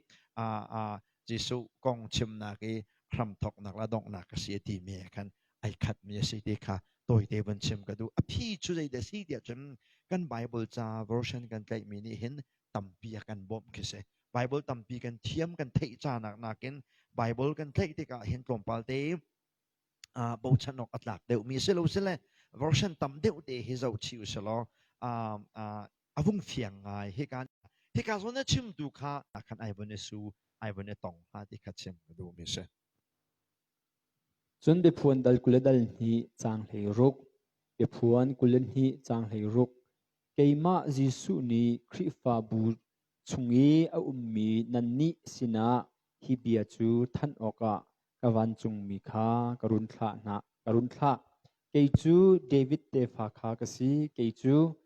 Jesuh kong chimnak i hramthawknak le donghnak ka si a timi he khan ai khatmi a si ti kha tawite van chim ka duh. A phi cu zeidah si tiah cun kan Bible ca version kan tlaihmi nih hin tampi a kan bawmh khi si. Bible tampi kan thiam kan theih canak nakin Bible kan tlaih tikah hin tlawmpal te bochan awk a tlak deuhmi si lo sile version tam deuh te hi zoh chih usih law a vung fiang ngai. Hika hika zawn a chimtu kha khan ai vun i su ai vun i tong hnga ti kha chim ka duhmi si. Cun biaphuan dal 22 caang 16, biaphuan 22 caang 16, keimah Jesuh nih Khrihfabu chung i a ummi nannih sinah hi bia cu thanh awkah ka vancungmi kha ka run thlah hna, ka run thlah. Kei cu David tefa kha ka si, kei cu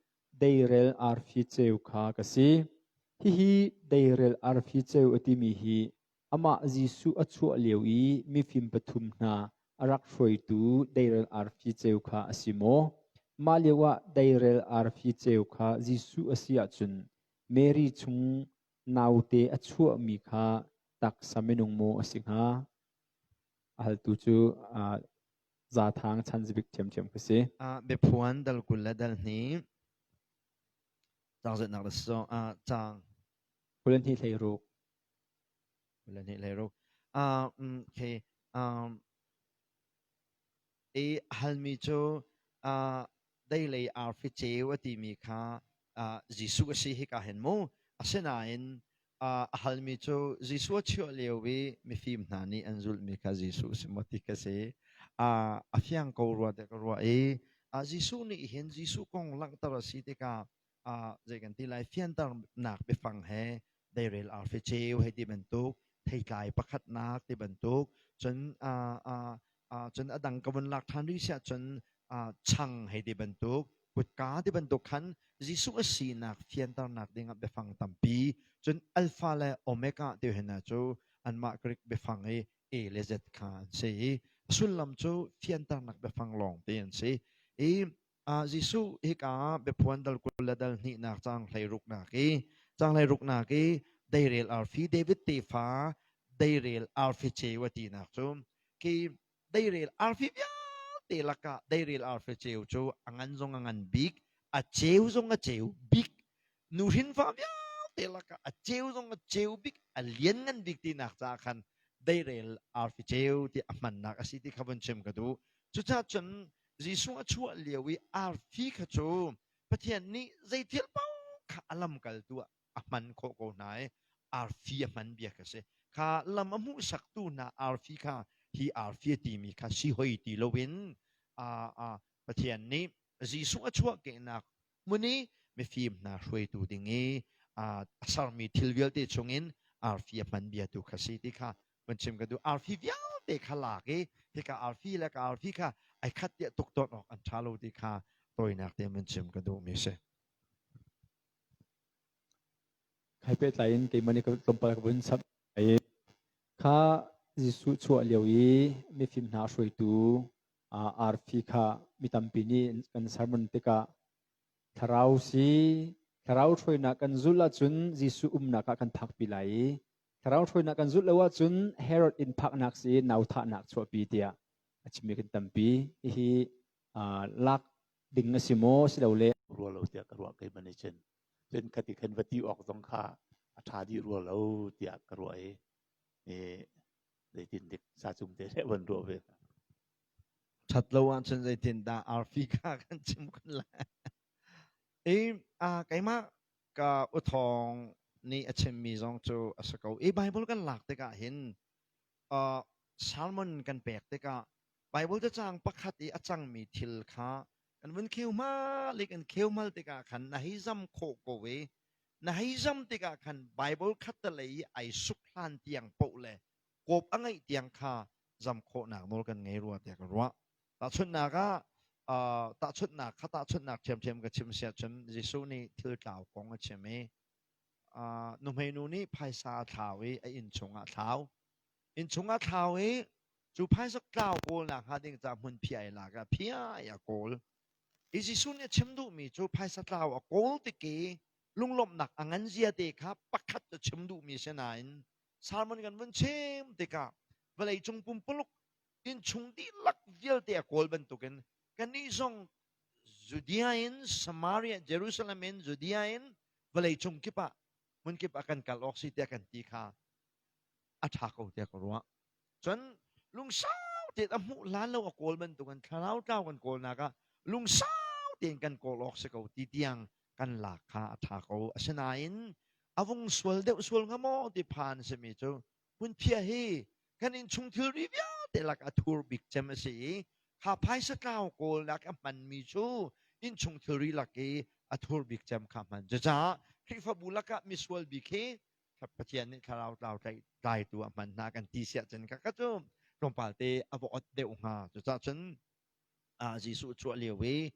deirel arfi ceu kha ka si. Hihi deirel arfi ceu a timi hi amah Jesuh a chuah lio i mifim pathum hna a rak hruaitu deirel arfi ceu kha a si maw? Mah lioah deirel arfi ceu kha Jesuh a si ahcun Mary chung naute a chuahmi kha taksa minung maw a si hnga? A haltu cu Zathang Chanzibik ṭhiamṭhiam ka si. Biaphuan dal 20 le dal hnih caang zeitnak dah si caang 22 16. 22 16. Okay. I halmi cu deilei arfi ceu a timi kha Jesuh a si hika hin mu. Asinain a halmi cu Jesuh a chuah lio i mifim hna nih an zulhmi kha Jesuh si maw ti ka si. A fiang ko rua tiah ka ruah i Jesuh nih hin Jesuh kong langhter a si tikah zei kan ti lai, fianternak biafang he deirel arfi ceu hei ti bantuk, theitlai pakhatnak ti bantuk, cun cun a dang ka vun lak ṭhan rih siah cun chang hei ti bantuk, kutka ti bantuk khan Jesuh a sinak fianternak dingah biafang tampi, cun Alpha le Omega ti hna cu anmah Greek biafang i A le Z kha an si i a sullam cu fianternak biafang lawng te an si i Jesuh hika biaphuan dal 20 le dal hnihnak caang 16nak i caang 16nak i deirel arfi David tefa deirel arfi ceu a tinak cu khi deirel arfi vialte lakah deirel arfi ceu cu a ngan zong a ngan bik, a ceu zong a ceu bik, nuhrin fa vialte lakah a ceu zong a ceu bik, a lianngan bik tinak caah khan deirel arfi ceu ti a hmannak a si ti kha vun chim ka duh. Cucaah cun Jesuh a chuah lio i arfi kha cu Pathian nih zei thil paoh kha a lamkaltu ah a hman khawh ko hna i arfi a hman bia kha si. Kha lam a hmuhsaktu hna arfi kha hi arfi a timi kha si hoi ti loin Pathian nih Jesuh a chuahkehnak hmun i mifim hna hruaitu ding i a sermi thil vialte chungin arfi a hman bia tu kha si ti kha vun chim ka duh. Arfi vialte kha lak i hika arfi le ka arfi kha ai khat tiah tuk tawn awk an ṭha lo ti kha tawinak te vun chim ka duhmi si. Khai pehtlai in keimah nih tlawmpal ka vun chap i kha Jesuh chuah lio i mifim hna hruaitu arfi kha mi tampi nih kan sermon tikah thlarau si, thlarau hruainak kan zulh ahcun Jesuh umnak ah kan phakpi lai i thlarau hruainak kan zulh lo ahcun Herod inn phaknak si nau thahnak chuahpi tiah a chimmi kan tampi. Hihi lak ding a si maw silole Rua lo tiah ka ruah keimah nih cun. Cun khati khan va ti awk zong kha a ṭha dih rua lo tiah ka ruah i zeitin dik sa cung te le van ruah ve. Ṭhat lo ahcun zeitin dah arfi kha kan chim kun lai. I keimah ka uthawng nih a chimmi zong cu a si ko. I Bible kan lak tikah hin sermon kan pek tikah Bible cacang pakhat i a cangmi thil kha kan vun kheu hmal i kan kheu hmal tikah khan na hei zam khawh ko i na hei zam tikah khan Bible khattelei i ai suk hlan tiang paoh le kawp a ngeih tiang kha zam khawhnak nawl kan ngei rua tiah ka ruah. Tahchunhnak ah tahchunhnak kha tahchunhnak ṭhiamṭhiam ka chim siah cun Jesuh nih thil tlau kong a chim i nuhmeinu nih phaisa a thlau i a inn chungah a thlau. Inn chungah a thlau i cu phaisa tlau kawlnak hnga ding ca hmun phiah i lak ah phiah i a kawl. I Jesuh nih a chim duhmi cu phaisa tlau a kawl tik i lunglawmhnak a ngan zia te kha pakhat cu chim duhmi si nain sermon kan vun chim tikah vawleicung pumpuluk innchung dihlak vialte a kawl bantukin kannih zong Judea in Samaria, Jerusalem in Judea in vawleicung kip ah. hmunkip ah kan kal awk si tiah kan ti kha a ṭha ko tiah ka ruah. Cun lungsau tein a hmuh hlan lo a kawl bantukin thlarau tlau kan kawlnak ah lungsau tein kan kawl awk si ko ti tiang kan lak kha a ṭha ko. Asinain a vung sual deuh sual hnga maw ti phan simi cu hmunphiah hi kan innchung thilri vialte lak a thur bik cem a si i kha phaisa tlau kawlnak a hmanmi cu innchung thilri lak i a thur bik cem kha hman. Cucaah Khrihfabu lakah misual bik hi Pathian nih thlarau tlau tlaitu a hman hna kan ti siah cun kha cu tlawmpal te a va ot deuh hnga. Cucaah cun Jesuh chuah lio i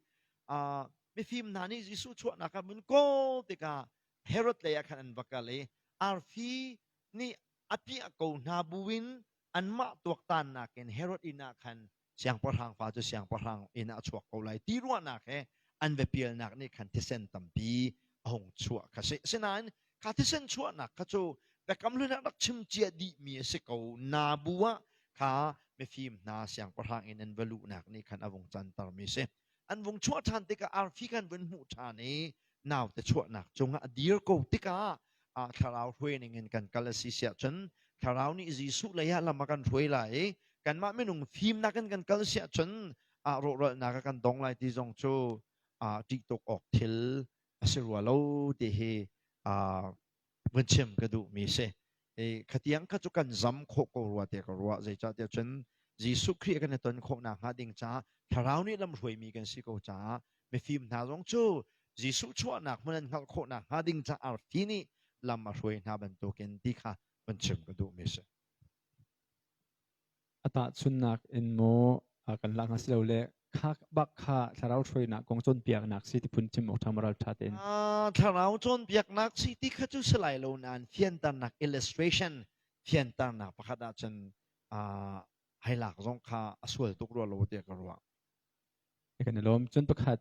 mifim hna nih Jesuh chuahnak ah mun kawl tikah Herod lei ah khan an va kal i arfi nih a piah ko hna buin anmah tuaktannak in Herod inn ah khan siangpahrang fa cu siangpahrang inn ah a chuak ko lai ti ruahnak he an va pialnak nih khan thisen tampi a hung chuah kha si. Asinain kha thisen chuahnak kha cu biakam hlun ah rak chim cia dihmi a si ko na bu ah kha mifim hna siangpahrang inn an va luhnak nih khan a vung cantermi si. An vung chuah ṭhan tikah arfi khan vun hmuh ṭhan i naute chuahnak cungah a dir ko tikah thlarau hruai ning in kan kal a si siah cun thlarau nih Jesuh lei ah lam a kan hruai lai i kanmah minung fimnak in kan kal siah cun rawhralnak a kan dong lai ti zong cu ṭih tuk awk thil a si rua lo ti hi vun chim ka duhmi si. Khatiang kha cu kan zam khawh ko rua tiah ka ruah. Zeicahtiah cun Jesuh Khrih kan i ton khawh nakhnga ding caah Thlarau nih lamhruaimi kan si ko caah mifim hna zong cu Jesuh chuahnak hmun an hngalh khawh nakhnga ding caah arfi nih lam a hruai hna bantukin ti kha vun chim ka duhmi si. A tahchunhnak in maw kan lak hnga silole kha bak kha thlarau hruainak kong cawnpiaknak si ti phun chim awk ṭha maw ralṭha tein? Thlarau cawnpiaknak si ti kha cu si lai lo nain fianternak illustration fianternak pakhat ahcun hei lak zong kha a sual tuk rua lo tiah ka ruah. Kan i lawm. Cun pakhat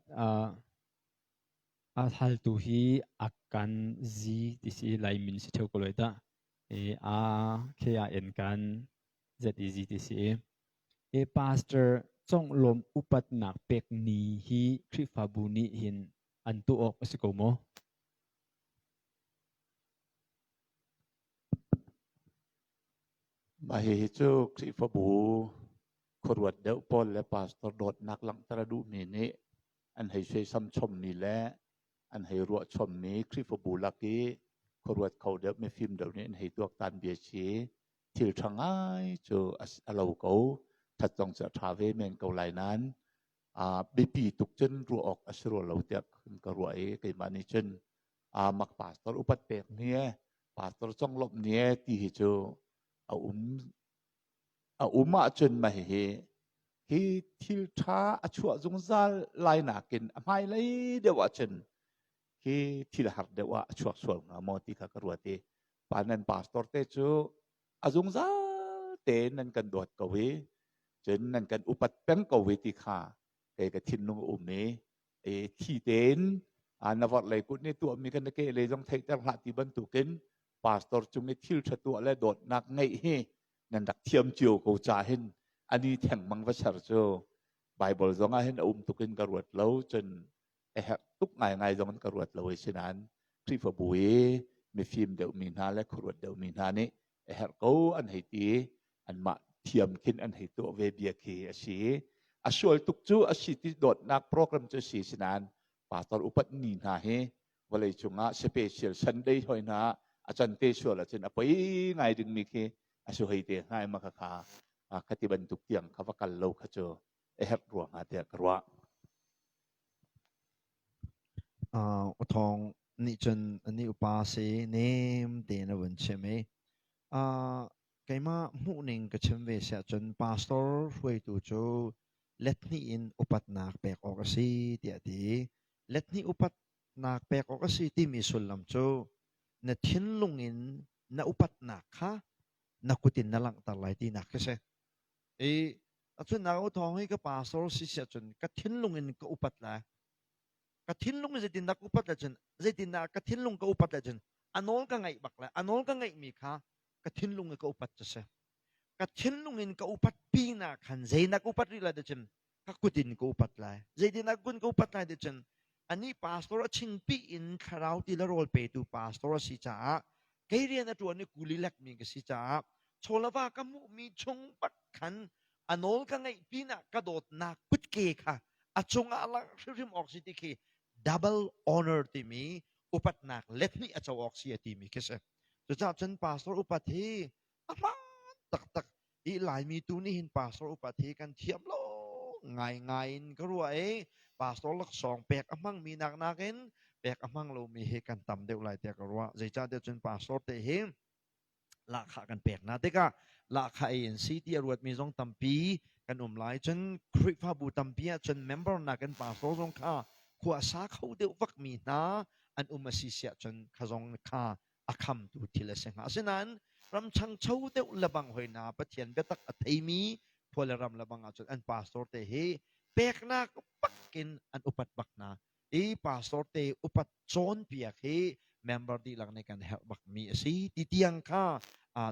a haltu hi a kan zi ti si Lai min si ṭheo ko lai dah. A K A N kan ZEZ ti si i pastor conglawm upatnak pek ni hi Khrihfabu nih hin an tuah awk a si ko maw? Mah hihi cu Khrihfabu khuaruat deuh pawl le pastor dawtnak langhter a duhmi nih an hei suaisam chommi le an hei ruah chommi Khrihfabu lak i khuaruat kho deuh mifim deuh nih an hei tuaktan bia si. Thil ṭha ngai cu a lo ko. Ṭhat zong cu a ṭha ve men ko lai nain biapi tuk cun ruah awk a si rua lo tiah ka ruah i keimah nih cun mak pastor upat pek ni e pastor conglawmh ni e ti hi cu a um a um ahcun mah hihi hi thil ṭha a chuah zungzal lai nakin a hmailei deuh ahcun hi thil har deuh ah a chuak sual hnga maw ti kha ka ruat i pa nan pastor te cu a zungzal tein nan kan dawt ko i cun nan kan upat peng ko i ti kha kei ka thinlung a um i e thi tein na vorh lei kut nih tuahmi kan na ke lei zong theihter hlah ti bantukin pastor cung i thil ṭha tuah le dawtnak ngeih hi nan rak thiam cio ko ca hin ani thengmang va ser cu Bible zong ah hin a um tuk in ka ruat lo cun a herh tuk ngaingai zong in ka ruat lo i sinain Khrihfabu i mifim deuhmi hna le khuaruat deuhmi hna nih a herh ko an hei ti anmah thiam khin an hei tuah ve bia khi a si. A sual tuk cu a si ti dawtnak program cu a si sinain pastor upat ni hna hi vawlei cungah special Sunday hoi hna a can te sual ahcun a poi ngai dingmi khi a si hoi te hnga ma kha kha khati bantuk tiang kha va kal lo kha cu a herh ruangah tiah ka ruah. Uthawng nih cun ani upa si nem tein a vun chim i keimah hmuhning ka chim ve siah cun pastor hruaitu cu let hnih in upatnak pek awk a si tiah a ti. Let hnih upatnak pek awk a si timi sullam cu na thinlung in na upatnak kha na kut in na langhter lai tinak khi si. I acun na thawng hi ka pastor si siah cun ka thinlung in ka upat lai. Ka thinlung in zeitindah ka upat lai cun zeitindah ka thinlung ka upat lai cun a nawl ka ngaih bak lai. A nawl ka ngaihmi kha ka thinlung in ka upat cu si. Ka thinlung in ka upat pin ah khan zeinak upat rih lai ti cun ka kut in ka upat lai. Zeitindah kun ka upat lai ti cun. Anih pastor a chingpi in thlarau ti le rawl petu pastor a si caah kei rian a ṭuan i kuli lekmi ka si caah chawlava ka hmuhmi chung bak khan a nawl ka ngeih pinah ka dawtnak kutke kha a cungah langh hrimhrim awk si ti khi double honor timi upatnak let hnih a co awk si a timi khi si. Cucaah cun pastor upat hi a hmaan taktak i Laimi tu nih hin pastor upat hi kan thiam lo ngaingai in ka ruah i pastor laksawng pek a hmangmi nak nakin pek a hmang lomi hi kan tam deuh lai tiah ka ruah. Zeicahtiah cun pastor te hi lahkhah kan pek hna tikah lahkhah ei in si ti a ruatmi zong tampi kan um lai. Cun Khrihfabu tampi ah cun member nakin pastor zong kha khua sa kho deuh vakmi hna an um a si siah cun kha zong kha a khamtu thil a si hnga. Asinain ram ṭhangcho deuh lebang hoi hna Pathian biatak a theimi khua le ram lebang ahcun an pastor te hi peknak bakin an upat bak hna. I pastor te upat cawnpiak hi member dihlak nih kan herh bakmi a si ti tiang kha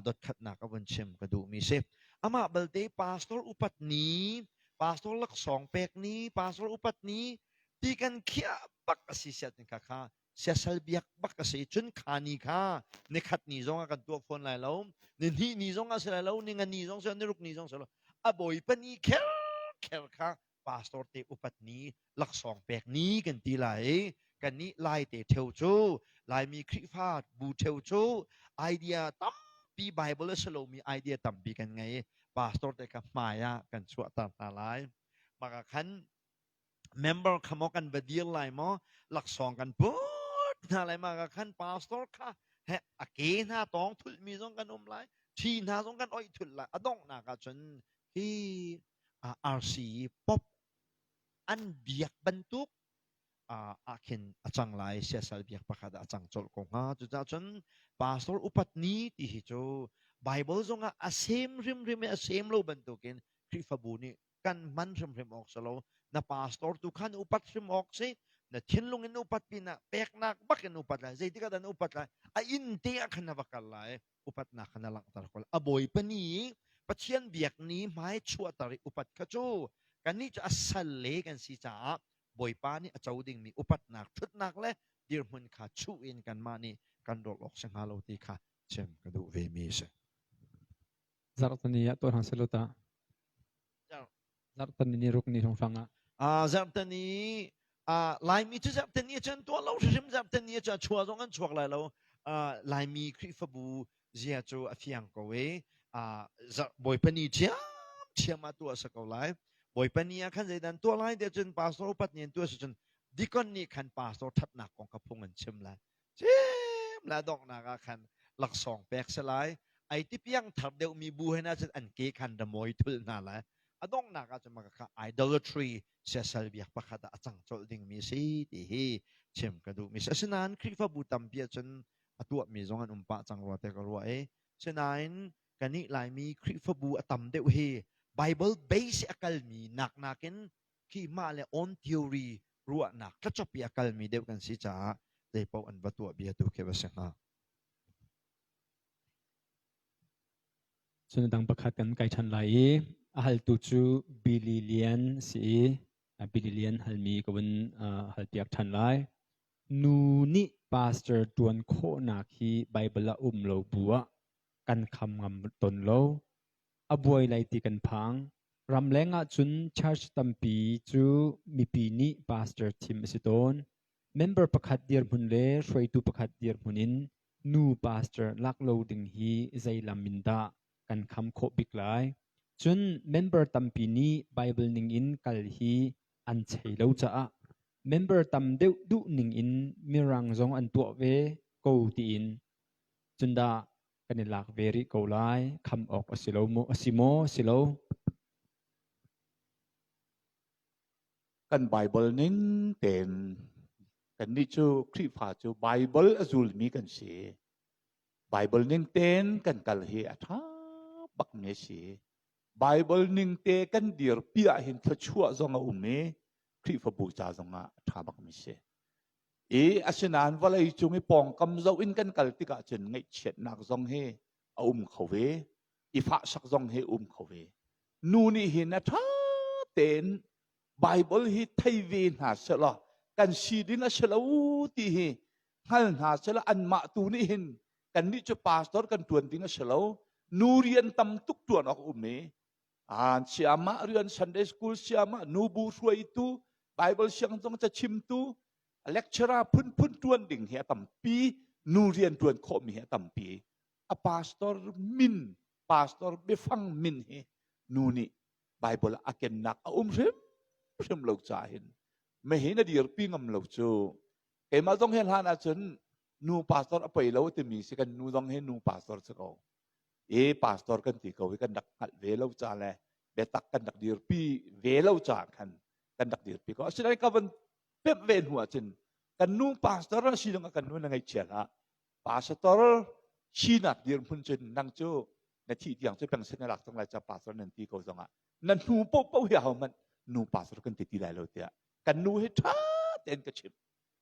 dotkhatnak a vun chim ka duhmi si. Amah balte pastor upat ni, pastor laksawng pek ni, pastor upat ni ti kan khiah bak a si siat kha kha siasal biak bak a si cun kha ni kha nikhat ni zong ah kan tuah fawn lai lo ni hnih ni zong ah si lai lo ni nga ni zong si ni ruk ni zong si lo a bawipa ni kher kher kha pastor te upat ni laksawng pek ni kan ti lai i kan nih lai te theu cu laimi Khrihfa bu theu cu idea tampi Bible a si lomi idea tampi kan ngei pastor te kha hmai ah kan chuahter hna lai maka khan Member kha maw kan va dir lai maw laksawng kan put hna lai ma ka khan pastor kha he a ke hna tawng thulh mi zong kan um lai thi hna zong kan oih thulh lai a donghnak ah cun hi RC pop an biak bantuk ah khin a cang lai siasal biak pakhat ah a cang colh ko hnga cucaah cun pastor upat ni ti hi cu Bible zongah a sem hrimhrim i a sem lo bantukin Khrihfabu nih kan hman hrimhrim awk si lo na pastor tu khan upat hrim awk si na thinlung in upat pinah peknak bak in upat lai zeitik ah dah na upat lai a inn te ah khan na va kal lai upatnak kha na langhter ko lai a bawipa ni Pathian biak ni hmai chuahter i upat kha cu kannih cu a sal le kan si caah Bawipa nih a co dingmi upatnak ṭhutnak le dirhmun kha chuh in kanmah nih kan rawl awk si hnga lo ti kha chim ka duh ve mi a si. Zarhtani ah tuah hna selaw tah. Zarhtani ni ruk ni hrawnghrang ah. Zarhtani Laimi cu zarhtani cu an tuah lo hrimhrim zarhtani cu a chuah zong an chuak lai lo. Laimi Khrihfabu zia cu a fiang ko i Bawipa ni ṭhiamṭhiam ah tuah a si ko lai. Bawipa ni ah khan zeidah an tuah lai tiah cun pastor upat nih an tuah si cun deacon nih khan pastor ṭhatnak kong kha phung an chim lai. Cim la donghnak ah khan laksawng pek si lai. Ai ti piang thar deuhmi bu he na cun an ke khan ramawi thul hna lai. A donghnak ah cun maka kha idolatry siasal biak pakhat ah a cang colh dingmi si ti hi chim ka duhmi si. Asinain Khrihfabu tampi ah cun a tuahmi zong an um pah cang rua te ka ruah i sinain kanih Laimi Khrihfabu a tam deuh hi Bible base a kalmi nak nakin khi mah le own theory ruahnak tlacop i a kalmi deuh kan si caah zeipaoh an va tuah bia tu khi va si hnga. Cun dang pakhat kan kai ṭhan lai i a haltu cu Billy Lian si i Billy Lian halmi ka vun halpiak ṭhan lai. Nu nih pastor ṭuan khawhnak hi Bible ah um lo bu ah kan kham ngam ton lo. A buai lai ti kan phang. Ramleng ahcun church tampi cu mipi nih pastor thim a si tawn. Member pakhat dirhmun le hruaitu pakhat dirhmun in nu pastor lak lo ding hi zei lam in dah kan kham khawh bik lai? Cun member tampi nih Bible ning in kal hi an chei lo caah member tam deuh duh ning in mirang zong an tuah ve ko tiin cun dah kan i lak ve rih ko lai kham awk a si lo maw a si maw si lo Kan Bible ning tein kannih cu Khrihfa cu Bible a zulmi kan si. Bible ning tein kan kal hi a ṭha bakmi a si. Bible ning te kan dirpi ahhin thluachuah zong a um i Khrihfabu ca zongah a ṭha bakmi si. I asinain vawlei cung i pawngkam zoh in kan kal tikah cun ngaihchiatnak zong hi a um kho ve, i fahsak zong hi um kho ve. Nu nih hin a ṭha tein Bible hi thei ve hna sehlaw. Kan si ding a si lo ti hi hngal hna sela anmah tu nih hin kannih cu pastor kan tuan ding a si lo. Nu rian tam tuk tuan awk um i an siamah rian Sunday school siamah nubu hruaitu Bible siang zong cachimtu lecturer phunphun tuan ding hi a tampi nu rian tuan khawhmi hi a tampi a pastor min pastor biafang min hi nu nih Bible a kennak a um hrim hrim lo ca hin mehi na dirpi ngam lo cu keimah zong he hlan ahcun nu pastor a poi lo timi si kan nu zong hi nu pastor si ko e pastor kan ti ko hi kan rak hngalh ve lo ca le biatak kan rak dirpi ve lo ca khan kan rak dirpi ko asinain ka van pemh ve hnu ahcun kan nu pastor a si zong kan nu na ngaihchia hlah pastor sinak dirhmun cun nang cu na thih tiang cu pension na lak cang lai ca pastor nan ti ko zongah na hnu popo hi ho hmanh nu pastor kan ti ti lai lo tiah kan nu hi ṭha tein ka chimh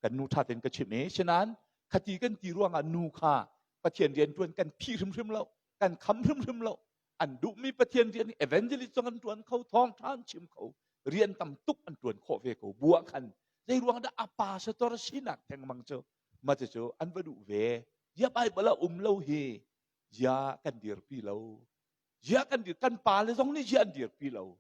kan nu ṭha tein ka chimh i sinain khati kan ti ruangah nu kha Pathian rian ṭuan kan phih hrimhrim lo kan kham hrimhrim lo an duhmi Pathian rian evangelist zong an ṭuan kho thawngṭha an chim kho rian tam tuk an ṭuan khawh ve ko bu ah khan zei ruang dah a pastor sinak thengmang cu ma cu an va duh ve ya Bible a um lo hi zia kan dirpi lo zia kan dir kan pale zong nih zia an dirpi lo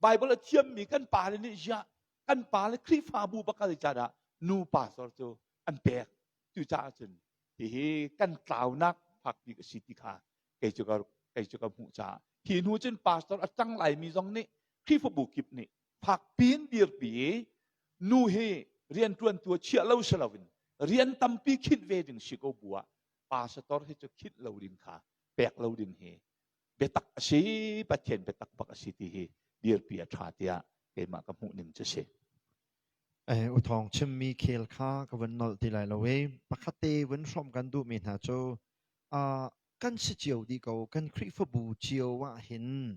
Bible a thiammi kan pale nih zia kan pale Khrihfabu bakal caah nu pastor cu an pek cu caah cun hihi kan tlaunak fak bik a si ti kha kei cu ka kei cu ka hmuh caah hi hnu cun pastor a cang laimi zong nih Khrihfabu kip nih fak pin dirpi i nu hi rianṭuantu chiah lo si loin rian tampi khinh ve ding si ko bu ah pastor hi cu khinh lo ding kha pek lo ding hi biatak a si Pathian biatak bak a si ti hi dirpi a ṭha tiah keimah ka hmuh ning cu si. Eh, uthawng chimmi khel kha ka vun nolh ti lai lo i pakhat te vun hrawm kan duhmi hna cu uh, kan si cio dih ko kan Khrihfabu cio ah hin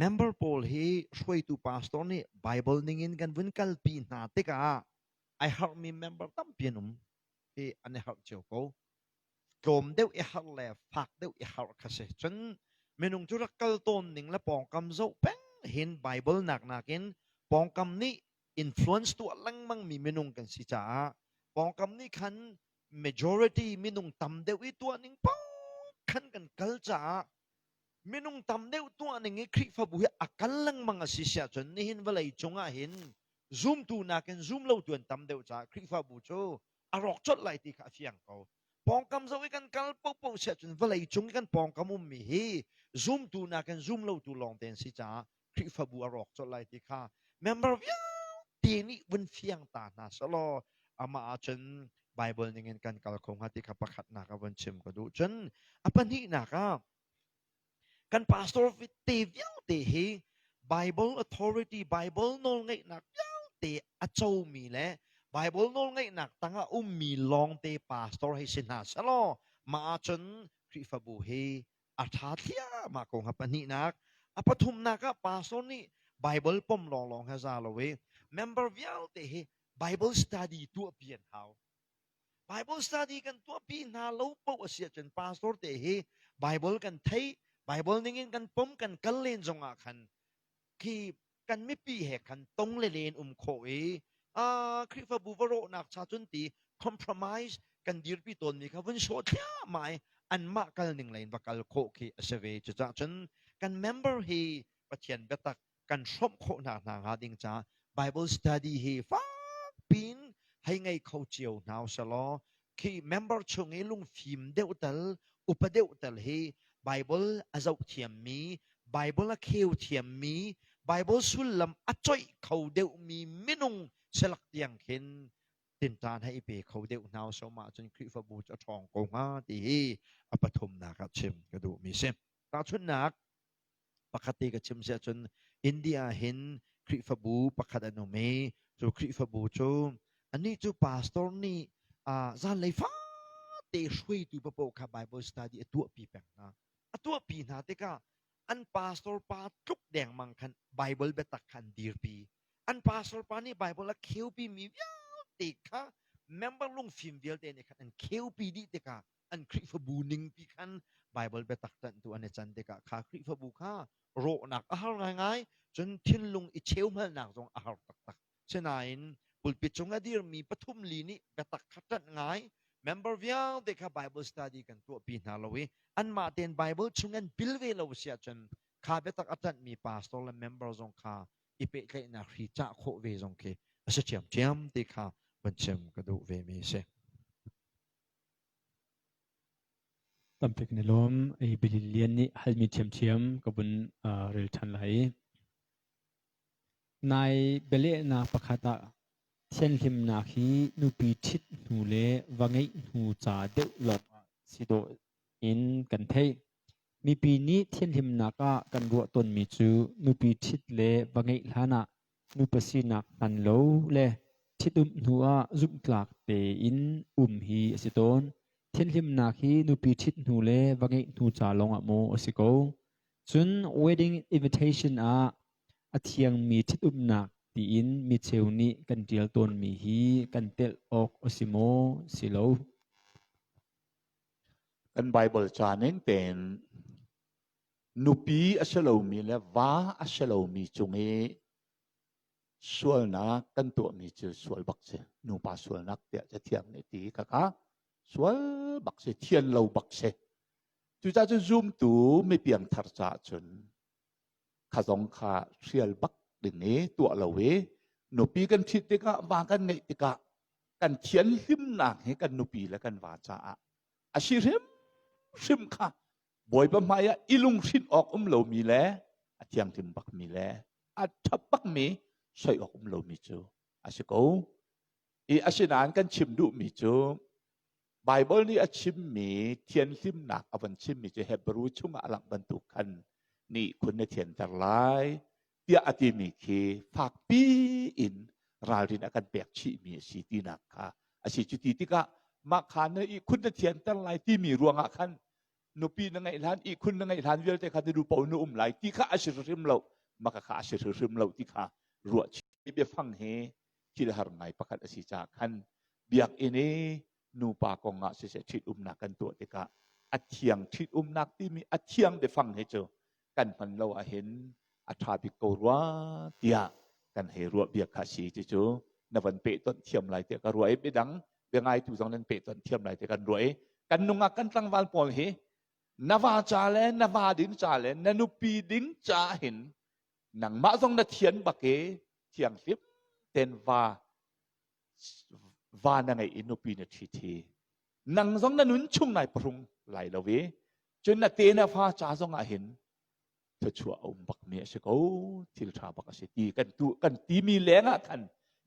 member pawl hi hruaitu pastor nih Bible ningin kan vun kalpi hna tikah ai harhmi member tampi an um hi an i harh cio ko tlawm deuh i harh le fak deuh i harh kha si cun minung cu rak kal tawn ning le pawngkam zoh peng hin Bible nak nakin pawngkam nih influence tuah lengmang mi minung kan si caah pawngkam nih khan majority minung tam deuh i tuah ning paoh khan kan kal caah minung tam deuh tuah ning i Khrihfabu hi a kal lengmang a si siah cun nihin vawlei cung ah hin zumtu nakin zum lotu an tam deuh caah Khrihfabu cu a rawk colh lai ti kha a fiang ko. Pawngkam zoh i kan kal paohpaoh siah cun vawlei cung i kan pawngkam ummi hi zumtu nakin zum lotu lawng te an si caah Khrihfabu a rawk colh lai ti kha member vialte nih vun fiang ta hna selaw amah ahcun Bible ningin kan kal kho hnga ti kha pakhatnak ah vun chim ka duh. Cun a pahnihnak ah kan pastor te vialte hi Bible authority, Bible nawlngeihnak vialte a comi le Bible nawlngeihnak tangah ummi lawngte pastor hei si hna selaw mah ahcun Khrihfabu hi a ṭha thliahmah ko hnga pahnihnak a pathumnak ah pastor nih Bible pom lawnglawng he za lo i member vialte hi Bible study tuahpi an hau Bible study kan tuahpi hna lo paoh a si ahcun pastor te hi Bible kan thei Bible ningin kan pom kan kal len zongah khan khi kan mipi he khan tong le len um khawh i Khrihfabu va rawhnak cha cun ti compromise kan dirpi tawnmi kha vun sawh thliahmah i anmah kal ning lein va kal khawh khi a si ve. Cucaah cun kan member hi Pathian biatak kan hrawmh khawh hna hna hnga ding caah Bible study hi fak pin hei ngei kho cio hna usalaw khi member chung i lungfim deuh tal upa deuh tal hi Bible a zoh thiammi Bible a kheu thiammi Bible sullam a coih kho deuhmi minung selak tiang khin tinṭan hei i pe kho deuh hna usawm ahcun Khrihfabu cu a ṭhawng ko hnga ti hi a pathumnak ah chim ka duhmi si. Tahchunhnak pakhat te ka chim si ahcun India hin Khrihfabu pakhat an um i cu Khrihfabu cu anih cu pastor nih zanlei fate hruaitu papoh kha Bible study a tuahpi peng hna. A tuahpi hna tikah an pastor pa tluk dengmang khan Bible biatak kha an dirpi. An pastor pa nih Bible a kheupi mi vialte kha member lungfim vialte nih khan an kheupi dih tikah an Khrihfabu ningpi khan Bible biatak ṭanhtu an i can tikah kha Khrihfabu kha rawhnak a har ngaingai cun thinlung i cheuhmalnak zong a har taktak. Sinain Pulpit cung a dirmi pathum li nih biatak kha ṭanh ngai. Member vialte kha Bible study kan tuahpi hna lo i anmah tein Bible chung an pil ve lo si ahcun kha biatak a ṭanhmi pastor le member zong kha i pehtlaihnak hri cah khawh ve zong khi a si ṭhiamṭhiam ti kha van chim ka duh ve mi a si. Tampi kan i lawm. Ei Billy Lian nih halmi ṭhiamṭhiam ka vun rel ṭhan lai. Nai bialehnak pakhat ah thianhlimnak hi nupi ṭhit hnu le va ngeih hnu ca deuh lawng ah si dawh in kan theih. Mipi nih thianhlimnak ah kan ruah tawnmi cu nupi ṭhit le va ngeih hlan ah nupa sinak hman lo le ṭhitumh hnu ah zumhtlak tein um hi a si tawn. Thianhlimnak hi nupi ṭhit hnu le va ngeih hnu ca lawng ah maw a si ko? Cun wedding invitation ah a thiangmi ṭhitumnak tiin micheu nih kan ṭial tawnmi hi kan telh awk a si maw? Si lo. Kan Bible ca ning tein nupi a si lomi le va a si lomi cung i sualnak kan tuahmi cu sual bak si. Nupa sualnak tiah Cathiang nih ti kha sual bak si, thian lo bak si. Cucaah cun zumtu mi piangthar caah cun kha zong kha hrial bak ding i tuah lo i nupi kan ṭhit tikah va kan ngeih tikah kan thianhlimnak hi kan nupi le kan va caah a si hrimhrim kha Bawipa hmai ah i lunghrinh awk um lomi le a thianghlim bakmi le a ṭha bakmi soi awk um lomi cu a si ko. I asinain kan chim duhmi cu Baibal nih a chimmi thianhlimnak a von chimmi cu Hebrew chungah a langh bantuk khan nih khun na thianter lai tiah a timi khi fakpi in ralrin a kan pek chihmi a si tinak kha a si. Cuti tikah mah kha na ihkhun na thianter lai timi ruangah khan nupi na ngeih hlan ihkhun na ngeih hlan vialte kha na dupo na um lai ti kha a si hrim lo maka kha a si hrim lo ti kha ruah chih biafang hi thil har ngai pakhat a si caah khan biakinn i nupa kong ah siseh ṭhitumnak kan tuah tikah a thiang ṭhitumnak timi a thiang biafang hi cu kan hman lo ahhin a ṭha bik ko rua tiah kan hei ruah bia kha si ti cu na van pehtonh thiam lai tiah ka ruah i midang biangaitu zong nan pehtonh thiam lai tiah kan ruah i kan nungak kan tlangval pawl hi na va ca le na va ding ca le na nupi ding ca hin nangmah zong na thian bak i thianghlim ten va va na ngeih i nupi na ṭhi thi nang zong na nun chung nai pahrung lai lo i cun na te na fa ca zong ah hin thluachuah a um bak mi a si ko thil ṭha bak a si ti kan tu kan timi leng ah khan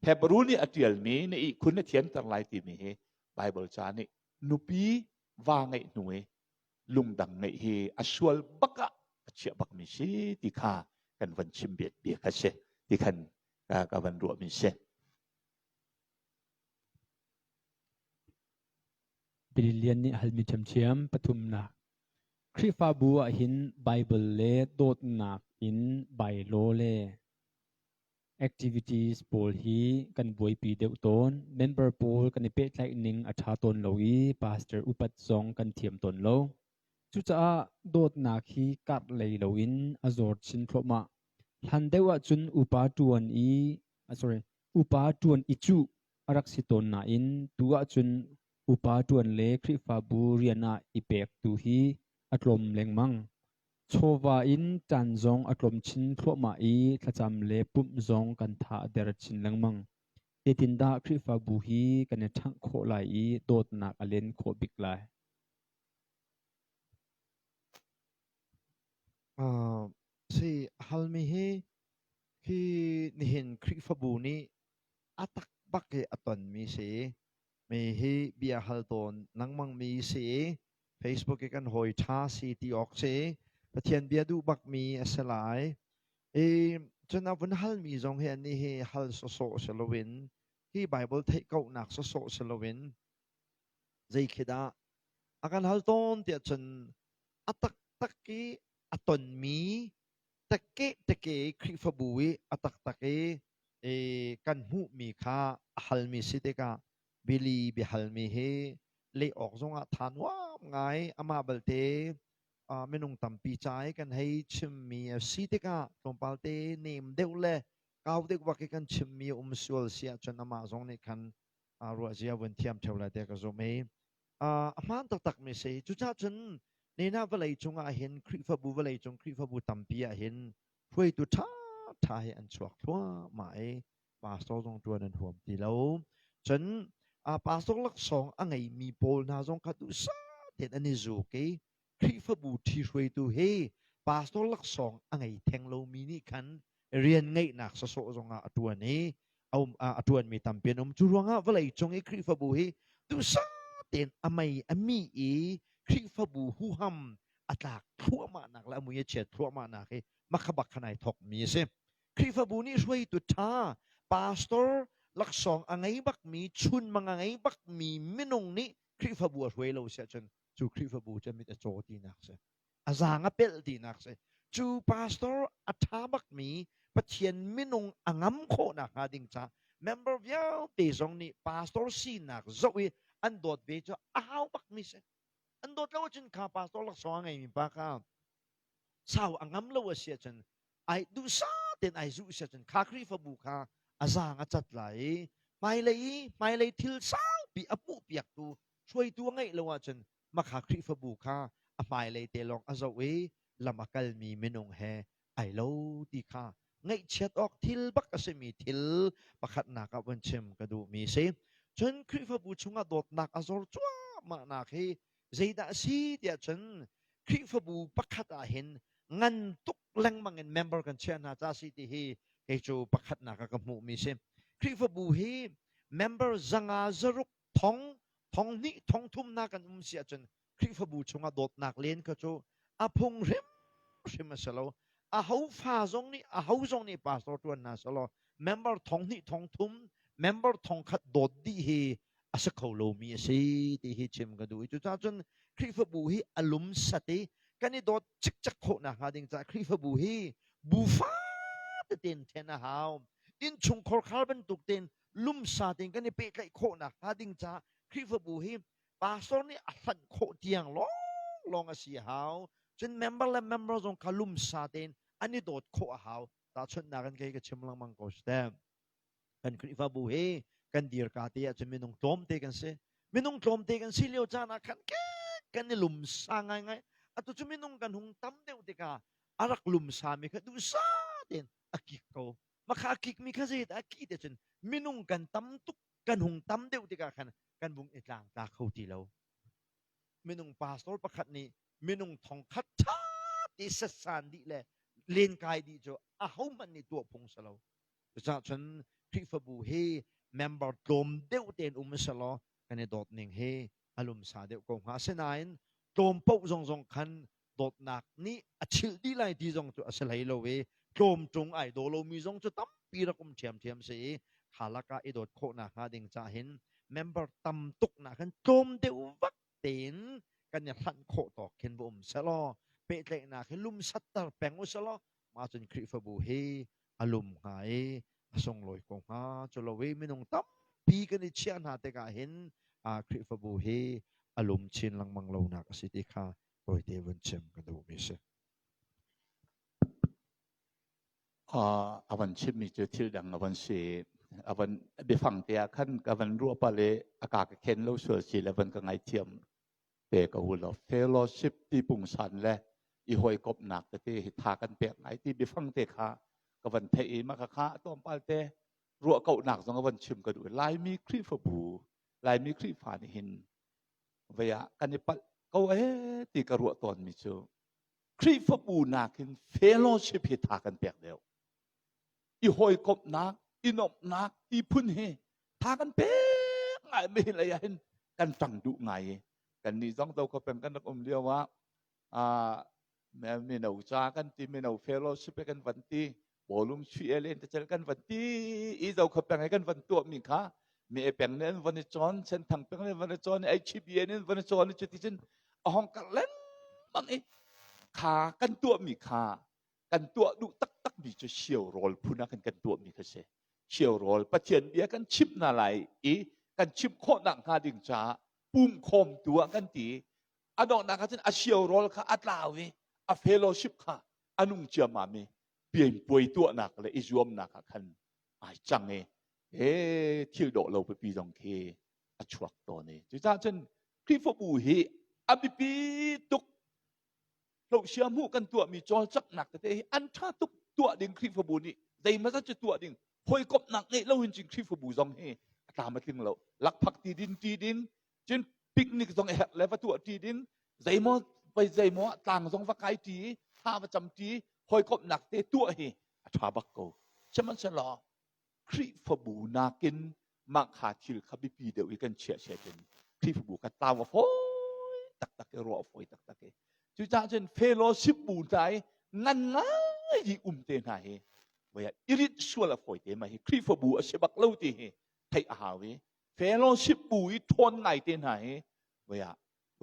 Hebrew nih a ṭialmi na ihkhun na thianter lai timi hi Bible ca nih nupi va ngeih hnu i lungdang ngeih hi a sual bak ah a chiah bak mi si ti kha kan van chim biat bia kha si ti khan ka van ruah mi si. Billion nih halmi ṭhiamṭhiam pathumnak Khrihfabu ah hin Bible le dawtnak in bylaw le activities pawl hi kan buaipi deuh tawn. Member pawl kan i pehtlaih ning a ṭha tawn lo i pastor upat zong kan thiam tawn lo. Cucaah dawtnak hi karh lei loin a zor chin thluahmah. Hlan deuh ahcun upa ṭuan i sorry, upa ṭuan i cuh a rak si tawn nain tu ahcun upa ṭuan le Khrihfabu rian ah i pek tu hi a tlawm lengmang. Chawva in caan zong a tlawm chin thluahmah i thlacam le pumh zong kan tha a der chin lengmang. Zeitindah Khrihfabu hi kan i ṭhangh khawh lai i dawtnak a len khawh bik lai? Si halmi hi khi nihin Khrihfabu nih a tak bak i a tonmi si. Mi hi bia hal tawn lengmang mi si. Facebook i kan hawi ṭha si ti awk si. Pathian bia duh bakmi a si lai. I cun a vun halmi zong hi annih hi hal sawsawh si loin hi Bible theih kauhnak sawsawh si loin zei khi dah a kan hal tawn tiah cun a taktak i a tonmi teke teke Khrihfabu i a taktak i kan hmuhmi kha a halmi si tikah Billy biahalmi hi leh awk zongah tha nuam ngai amah balte minung tampi ca i kan hei chimmi a si tikah tlawmpal te nem deuh le Kau deuh bak i kan chimmi um sual si ahcun amah zong nih khan ruah zia vun thiam ṭheo lai tiah ka zumh i a hmaan taktak mi si. Cucaah cun nena vawlei cung ah hin Khrihfabu vawlei cung Khrihfabu tampi ah hin hruaitu ṭhaṭha hi an chuak thluahmah i pastor zong ṭuan an huam ti lo. Cun pastor laksawng a ngeimi pawl hna zong kha duhsah tein an i zuk i Khrihfabu ṭhihruaitu hi pastor laksawng a ngei theng lomi nih khan rian ngeihnak sawsawh zongah a ṭuan i a ṭuanmi tampi an um. Cu ruangah vawlei cung i Khrihfabu hi duhsah tein a mei a mi i Khrihfabu huham a tlak thluahmahnak le a mui a chiat thluahmahnak hi makhabak khan ai thawkmi a si. Khrihfabu nih hruaitu ṭha, pastor laksawng a ngei bakmi, chunmang a ngei bakmi minung nih Khrihfabu a hruai lo si ahcun cu Khrihfabu cu mit a caw tinak si. A zaang a pelh tinak si. Cu pastor a ṭha bakmi Pathian minung a ngam khawhnak hnga ding ca member vialte zong nih pastor sinak zoh i an dawt ve cu a hau bakmi si. An dawt lo ahcun kha pastor laksawng a ngeimi pa kha sau a ngam lo a si ahcun ai duhsah tein ai zuh si ahcun kha Khrihfabu kha a zaang a cat lai i hmailei i hmailei thil saupi a hmuhpiaktu hruaitu a ngeih lo ahcun makha Khrihfabu kha a hmailei te lawng a zoh i lam a kalmi minung he ai lo ti kha ngaihchiat awk thil bak a simi thil pakhatnak ah vun chim ka duhmi si. Cun Khrihfabu chungah dawtnak a zor cuahmahnak hi zeidah a si tiah cun Khrihfabu pakhat ah hin ngan tuk lengmang in member kan chiah hna ca si ti hi kei cu pakhatnak ah ka hmuhmi si. Khrihfabu hi member 500 600 thong thong hnih thong thum na kan um si ahcun Khrihfabu chungah dawtnak len kha cu a phung hrimhrim a si lo. A ho fa zong nih a ho zong nih pastor ṭuan hna selaw member thong hnih thong thum member thong khat dawt dih hi a si kho lomi a si ti hi chim ka duh i cucaah cun Khrihfabu hi a lum sat i kan i dawt cikcek khawh nakhnga ding caah Khrihfabu hi bufa tein ṭhen a hau. Innchungkhar khar bantuk tein lumsa tein kan i pehtlaih khawh nakhnga ding caah Khrihfabu hi pastor nih a hlanh khawh tiang lawnglawng a si a hau. Cun member le member zong kha lumsa tein an i dawt khawh a hau. Tahchunhnak in kei ka chim lengmang ko si teh. Kan Khrihfabu hi kan dirka te ahcun minung tlawmte kan si. Minung tlawmte kan si lio caan ah khan kan i lumsa ngaingai. Atu cu minung kan hung tam deuh tikah a rak lumsami kha duhsah tein a kik ko. Makha a kikmi kha zeidah a kih te cun minung kan tam tuk kan hung tam deuh tikah khan kan vung i tlangtla kho ti lo. Minung pastor pakhat nih minung thong khat ṭha te setsan dih le lenkai dih cu ahohmanh nih tuah phung si lo. Cucaah cun Khrihfabu hi member tlawm deuh tein um selaw kan i dawt ning hi a lumsa deuh ko hnga. Asinain tlawm paoh zong zong khan dawtnak nih a chilh dih lai ti zong cu a si hlei lo i tlawm ṭung ai daw lomi zong cu tampi rak um ṭhiamṭhiam si i kha lakah i dawt khawhnak hnga ding cah hin member tam tuk nak khan tlawm deuh vak tein kan i hlanh khawh tawk khin va um selaw pehtlaihnak hi lumsatter peng u selaw mah cun Khrihfabu hi a lum hnga i a sunglawi ko hnga. Cu lo i minung tampi kan i chiah hna tikah hin Khrihfabu hi a lum chin lengmang lonak a si ti kha tawite vun chim ka duhmi si. A van chimmi cu thil dang a van si. A van biafang te ah khan ka van ruah pah le a ka ka khen lo sual si le van ka ngaithiam te ko u law fellowship ti pungsan le i hawikomhnak tete hi tha kan pek ngai ti biafang te kha ka van theih i mah kha tlawmpal te ruah kauhnak zong a van chim ka duh. Laimi Khrihfabu, Laimi Khrihfa nih hin vei ah kan i palh ko ee ti ka ruah tawnmi cu Khrihfabu nakin fellowship hi tha kan pek deuh. I hawikomhnak, i nuamhnak ti phun hi tha kan pek ngai mi lei ah hin kan ṭang duh ngai i kannih zong do kho peng kan rak um lio ah mino ca kan ti, mino fellowship kan van ti, bawlung chuih e len tecel kan van ti i zo kho peng kan van tuah mi kha mi e peng nih an van i cawn, Senthang peng nih an van i cawn, HBA nih an van i cawn i cuti cun a hong karh lengmang i kha kan tuah mi kha kan tuah duh taktak mi cu sio rawl phun ah kan kan tuah mi kha si. Sio rawl Pathian bia kan chimh hna lai i kan chimh khawh nak hnga ding caah pum khawm tu ah kan ti. A donghnak ah cun a sio rawl kha a tlau i a fellowship kha a nung ciammam i. Pianpuai tuahnak le i zuamnak ah khan ai cang i he thil dawh lo pipi zong khi a chuak tawn i cucaah cun Khrihfabu hi a biapi tuk. Hlohsia hmuh kan tuahmi cawlcanghnak tete hi an ṭha tuk. Tuah ding Khrihfabu nih zeimawzat cu tuah ding, hawikomhnak ngeih lo hin cun Khrihfabu zong hi a tlam a tling lo. Lakphak ti din ti ding, cun picnic zong a herh le va tuah ṭi ding, zeimaw vai zeimaw ah tlang zong va kai ṭi i thla va cam ṭi, hawikomhnak te tuah hi a ṭha bak ko. Sihmanhsehlaw Khrihfabu nakin mah kha thil kha biapi deuh i kan chiah siah cun Khrihfabu kha tlau a fawi taktak i ruah a fawi taktak i cucaah cun fellowship bu hna i ngan ngai i um te hna hi voi ah i rinh sual a fawi te ma hi Khrihfabu a si bak lo ti hi theih a hau i fellowship bu i ṭhawn ngai te hna hi voi ah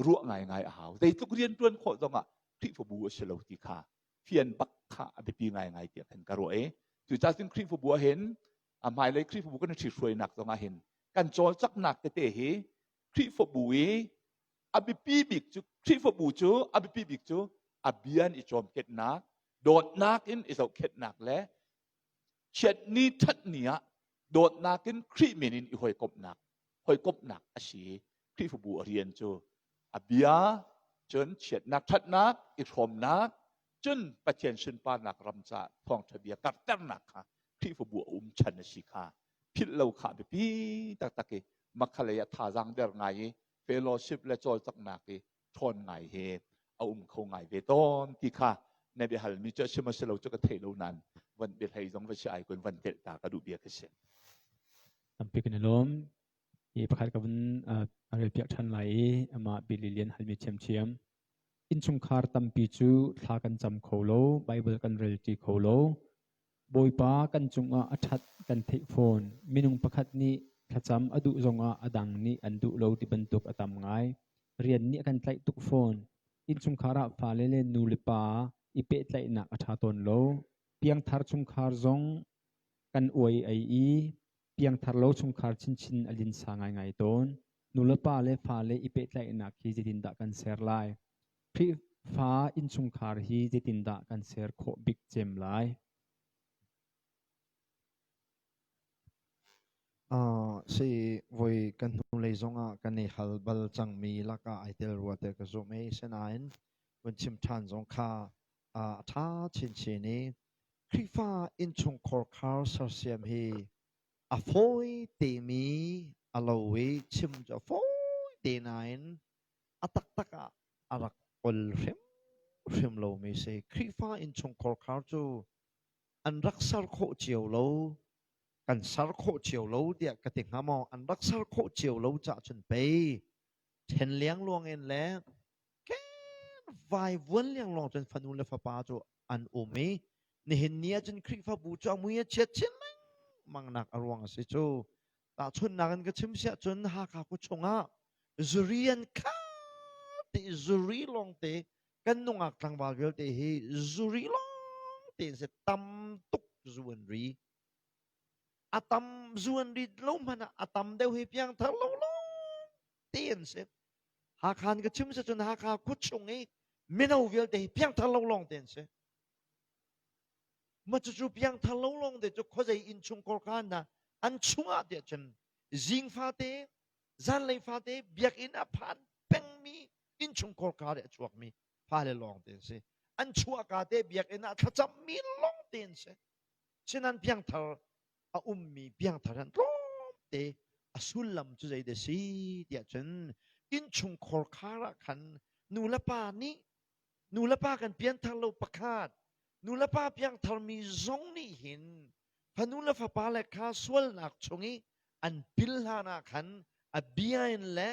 ruah ngaingai a hau. Zeitluk rian ṭuan khawh zongah Khrihfabu a si lo ti kha fian bak kha a biapi ngaingai tiah khan ka ruah i cucaah cun Khrihfabu ah hin a hmailei Khrihfabu kan i ṭhithruainak zong ah hin kan cawlcanghnak tete hi Khrihfabu i a biapi bik cu Khrihfabu cu a biapi bik cu a bia in i cawmketnak, dawtnak in i zohkhenhnak le chiatni ṭhatni ah dawtnak in Khrih min in i hawikomhnak hawikomhnak a si i Khrihfabu a rian cu a bia, cun chiatnak ṭhatnak i hrawmnak, cun Pathian sunparnak ram caah thawngṭha bia karhternak kha Khrihfabu a um chan a si kha philh lo kha biapi taktak i makhalei ah thazaang der ngai i fellowship le cawlcanghnak i ṭhawn ngai he a um kho ngai ve tawn ti kha na biahalmi cu a si maw si lo cu ka thei lo nain van biahlei zong va si ai kun van telh ta ka duh bia ka si. Tampi kan i lawm. Hi pakhat ka vun rel piak ṭhan lai i amah Billy Lian halmi ṭhiamṭhiam. Innchungkhar tampi cu thla kan cam kho lo, Baibal kan relṭi kho lo. Bawipa kan cungah a ṭhat kan theih fawn. Minung pakhat nih thlacam a duh zongah a dang nih an duh lo ti bantuk a tam ngai. Rian nih a kan tlaih tuk fawn. Innchungkhar ah fale le nu le pa i pehtlaihnak a ṭha tawn lo. Piangthar chungkhar zong kan uai ei i piangthar lo chungkhar chinchin a linsa ngaingai tawn. Nulepa le fale i pehtlaihnak hi zeitindah kan ser lai? Khrihfa innchungkhar hi zeitindah kan ser khawh bik cem lai? Si voi kan hnulei zongah kan i hal bal cangmi lakah ai tel rua te ka zumh i sinain vun chim ṭhan zong kha a ṭha chinchin i Khrihfa innchungkhar khar sersiam hi a fawi temi a lo i chim cu a fawi te nain a taktak ah a rak ol hrimhrim lomi si. Khrihfa innchungkhar khar cu an rak ser khawh cio lo, kan ser khawh cio lo tiah ka ti hnga maw? An rak ser khawh cio lo cah cun pei ṭhen liangluang in le vaivuan liangluang cun fanu le fapa cu an um i nihin ni ah cun Khrihfabu cu a mui a chiat chin lengmang nak a ruang a si cu. Tahchunhnak in ka chim siah cun Hakha khua chungah zuri an khat ti zuri lawngte kan nungak tlangval vialte hi zuri lawngte in si tam tuk zu an ri. A tam zu an ri lo hmanh ah a tam deuh hi piangthar lo lawng te an si. Hakha in ka chim si cun Hakha khua chung i mino vialte hi piangthar lo lawng te an si. Ma cucu piangthar lo lawng te cu khuazei inn chung kawrka hna an chungah tiah cun zing fate zanlei fate biakinn a phan pengmi innchung kawrka le a chuakmi fale lawng te an si. An chuahka te biakinn ah thlacammi lawng te an si. Sinan piangthar a ummi piangthar han tlawmte a sullam cu zei dah si tiah cun innchungkhar khar ah khan nu le pa nih nu le pa kan pianthar lo pakhat nu le pa piangthar mi zong nih hin fanu le fapa le kha sualnak chung i an pil hlan ah khan a bia in le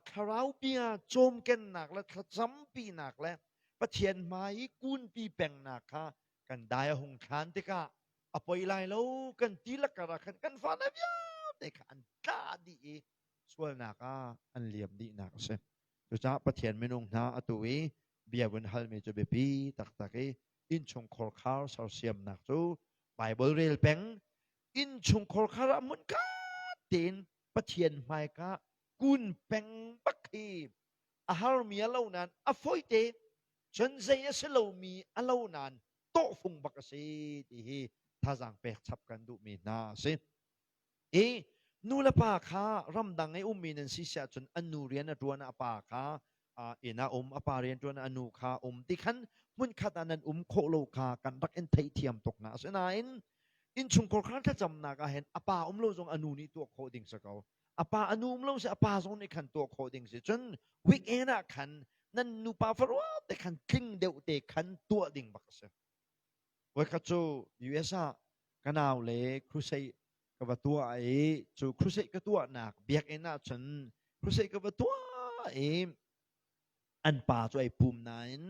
thlarau bia cawmkennak le thlacampinak le Pathian hmai i kunpi pengnak kha kan dai a hung thlan tikah a poi lai lo kan ti lakar ah khan kan fale vialte kha an tla dih i sualnak ah an liam dihnak a si. Cucaah Pathian minung hna atu i bia vun halmi cu biapi taktak i innchungkhar khar sersiamnak cu Bible rel peng innchungkhar khar ah hmunkhat tein Pathian hmaika kun peng bak hi a harmi a lo nain a fawite cun zei a si lomi a lo nain. tawhfung bak a si ti hi thazaang pek chap kan duhmi hna a si. I nu le pa kha ramdang i ummi nan si siah cun an nu rian a ṭuan a pa kha inn ah um a pa rian ṭuan a nu kha um ti khan hmunkhat ah nan um khawh lo kha kan rak in theihthiam tuk hna. Asinain innchungkhar khan thlacamnak ah hin a pa um lo zong a nu nih tuah khawh ding si ko. A pa a nu um lo si a pa zong nih khan tuah khawh ding si. Cun weekend ah khan nan nupa farua te khan tling deuh te khan tuah ding bak a si. Voikhat cu US ah ka nau le crusade ka va tuah i cu crusade ka tuahnak biakinn ah cun crusade ka va tuah i an pa cu ai pum nain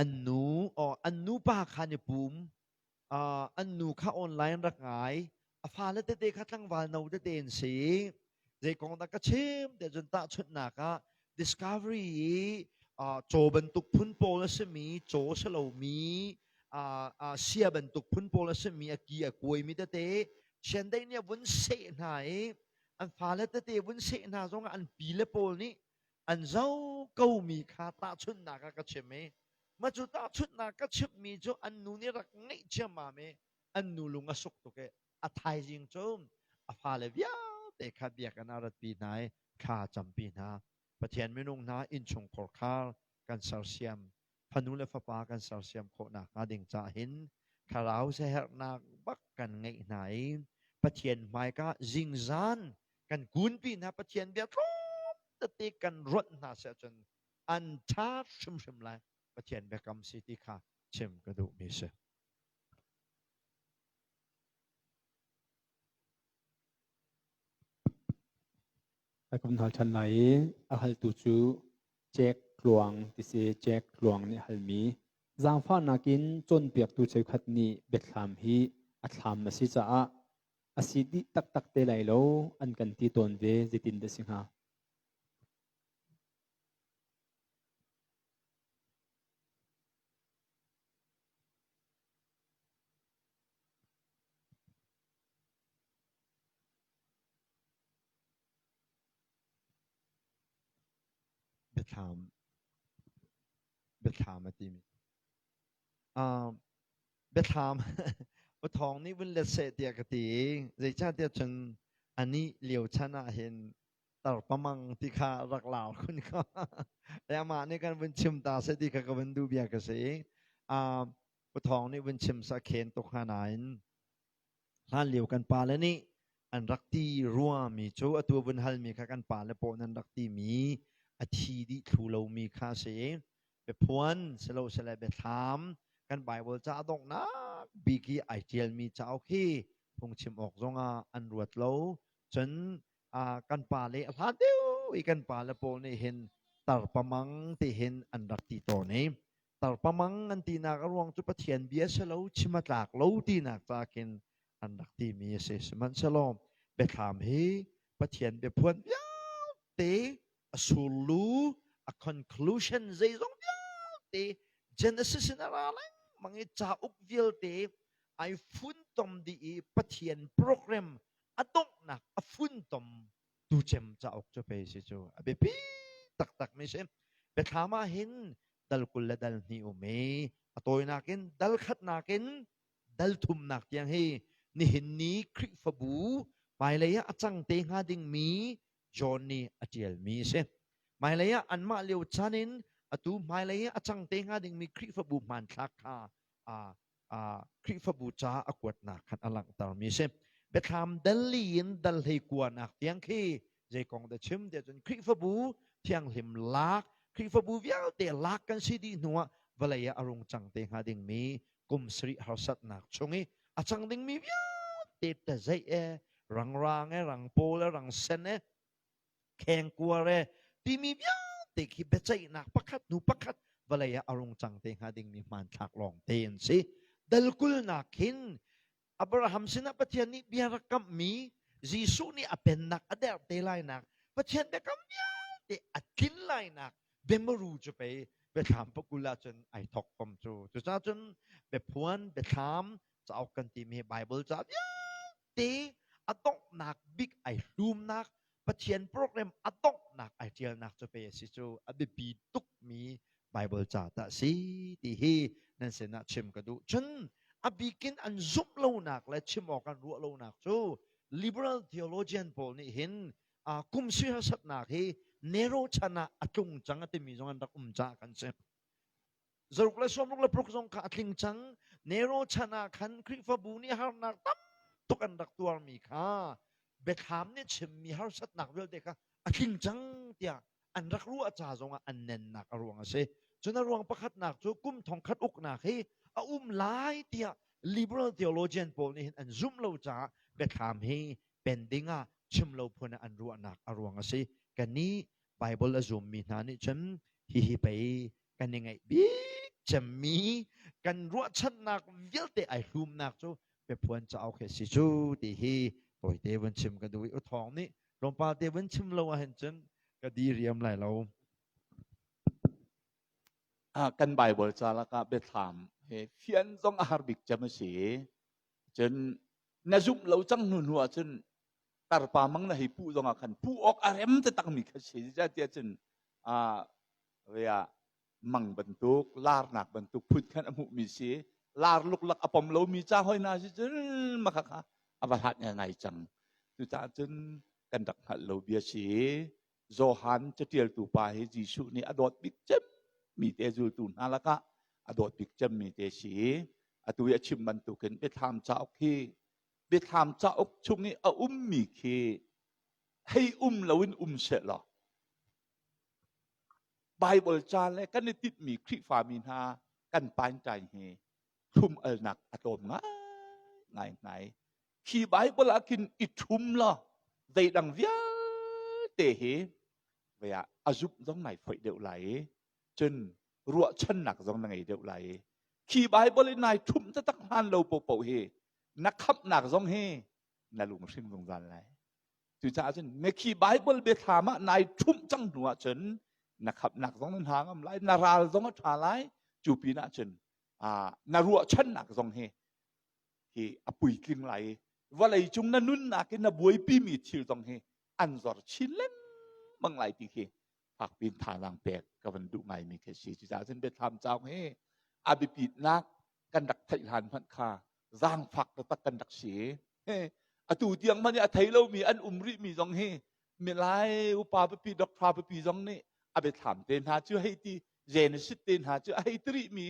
an nu oh, an nu pa kha ni pum an nu kha online rak ngai a fale tete kha tlangval no tete an si zei kong dah ka chim te cun tahchunhnak ah discovery i caw bantuk phun pawl a simi caw si lomi sia bantuk phun pawl a simi a ki a kuaimi tete chiandeih nih a vun seh hna i an fale tete vun seh hna zongah an pile pawl nih an zo komi kha tahchunhnak ah ka chim i mah cu tahchunhnak ka chimhmi cu an nu nih rak ngeih ciammam i an nu lung a suk tuk i a thaizing cu a fale vialte kha biakinn ah ratpi hna i thla campi hna. Pathian minung hna innchungkhar khar kan sersiam fanu le fapa kan sersiam khawh nakhnga ding caah hin thlarau siaherhnak bak kan ngeih hna i Pathian hmaika zingzan kan kunpi hna Pathian bia tlawm tete kan ruat hna seh cun an ṭha hrimhrim lai Pathian biakam si ti kha chim ka duhmi si. A kan hal ṭhan lai i a haltu cu Jack Tluang ti si Jack Tluang nih a halmi zaangfahnak in cawnpiaktu cheukhat nih biathlam hi a thlam a si caah a si dih taktak te lai lo an kan ti tawn ve zeitin dah si hnga? Biathlam biathlam a timi biathlam pathawng nih vun let seh tiah ka ti i zeicahtiah cun anih lio chan ah hin tarpamang ti kha rak lar khun kha le amah nih kan vun chim ta seh ti kha ka vun duh bia ka si pathawng nih vun chim sa khen tuk hnga nain Hlanlio kan pale nih an rak ti ruami cu atu vun halmi kha kan pale pawl nan rak timi a thi dih thlu lomi kha a si. Biaphuan silosile biathlam kan Bible ca donghnak bik i ai ṭialmi cauk hi phungchim awk zongah an ruat lo. Cun kan pale a hlan deuh i kan pale pawl nih hin tarpamang ti hin an rak ti tawn i tarpamang an tinak a ruang cu Pathian bia si lo chim a tlak lo tinak ca khin an rak timi a si. Sihmanhsehlaw biathlam hi Pathian biaphuan vialte a surlu a conclusion zeizong vialte Genesis in a ra lengmang i cauk vialte ai funtom dih i Pathian program a donghnak a funtom tucem cauk cu pei si cu a biapi taktak mi si. Biathlam ah hin dal 20 le dal 2 um i a tawinak in dal khatnak in dal thumnak tiang hi nihin ni Khrihfabu hmailei ah a cang te hnga dingmi John nih a ṭialmi a si. Hmailei ah anmah lio chan in atu hmailei ah a cang te hnga dingmi Khrihfabu hmanthlak kha Khrihfabu ca a kuatnak khan a langhtermi a si. Biathlam dal li in dal hlei kuanak tiang khi zei kong dah chim tiah cun Khrihfabu thianghlim lak Khrihfabu vialte lak kan si dih hnuah vawlei ah a rung cang te hnga dingmi kum sarih harsatnak chung i a cang dingmi vialte tazeih e rangrang e rangpawl e rangsen e khengkuar e timi vialte khi biaceihnak pakhat hnu pakhat vawlei ah a rung cang te hnga dingmi hmanthlak lawng te an si. Dal kulnak hin Abraham sinah Pathian nih bia rak kamhmi Jesuh nih a pennak a derh te lainak Pathian biakam vialte a tlin lainak biamaru cu pei biathlam pakul ahcun ai thok kom cu. Cucaah cun biaphuan biathlam cauk kan timi Bible ca vialte a donghnak bik ai hlumnak Pathian program a donghnak ai ṭialnak cu pei a si cu a biapi tukmi Bible ca dah si ti hi Nan sinah chim ka duh. Cun a bikin an zumh lonak le chim awk an ruah lonak cu liberal theologian pawl nih hin kum sui harsatnak hi Nero chan ah a tlung cang a timi zong an rak um caah kan si. Zaruk le sawmruk le paruk zong kha a tling cang. Nero chan ah khan Khrihfabu nih harnak tam tuk an rak tuarmi kha biathlam nih chimmi harsatnak vialte kha a tling cang tiah an rak ruah ca zongah an nennak a ruang a si. Cun a ruang pakhatnak cu kum thongkhat uknak hi a um lai tiah liberal theologian pawl nih hin an zumh lo caah biathlam hi pending ah chim lo phun ah an ruahnak a ruang a si. Kannih Bible a zummi hna nih cun hihi pei kan i ngaih bik cemmi kan ruahchannak vialte ai hlumnak cu biaphuan cauk hi si cu ti hi tawite vun chim ka duh i uthawng nih tlawmpal te vun chim lo ahhin cun ka di riam lai lo. Kan Bible ca lakah biathlam he fian zong a har bik cem a si. Cun na zumh lo cang hnu hnu ahcun tarpa mang na hei puh zong ah khan puh awk a rem te takmi kha si. Zeicahtiah cun ah mang bantuk larnak bantuk phun khan a hmuhmi si lar luklak a pom lomi ca hoi hna si cun makha kha a va hlat ngai cang. Cucaah cun kan rak hngalh lo bia si. Johan catialtu pa hi Jesuh nih a dawt bik cemmi te zultu hna lakah a dawt bik cemmi te si. Atu i a chim bantukin Biathlam cauk hi Biathlam cauk chung i a ummi khi hei um loin um seh law Bible ca le kan i tinhmi Khrihfami hna kan paintai hi thlum alnak a tlawm ngai ngai ngai. Khi Bible ah khin i ṭhum law zeidang vialte hi vei ah a zumh zong nai foih deuh lai i cun ruahchannak zong na ngei deuh lai i khi Bible in nai ṭhumh taktak hlan lo paohpaoh hi na khamhnak zong hi na lunghring zungzal lai. Cucaah cun na khi Bible biathlam ah nai ṭhumh cang hnu ahcun na khamhnak zong na hna ngam lai, na ral zong a ṭha lai. Cu pinah cun na ruahchannak zong hi hi a puitling lai i vawlei cung na nunnak i na buaipimi thil zong hi an zor chin lengmang lai ti khi fakpin thazaang pek ka van duh ngaimi khi si. Cucaah cun biathlam cauk hi a biapitnak kan rak theih hlan hmanh kha zaangfak taktak kan rak si. Atu tiang hmanh i a thei lomi an um rihmi zong hi milai upa pipi doctor pipi zong nih a biathlam te hna cu hei ti Genesis te hna cu a hei ti rihmi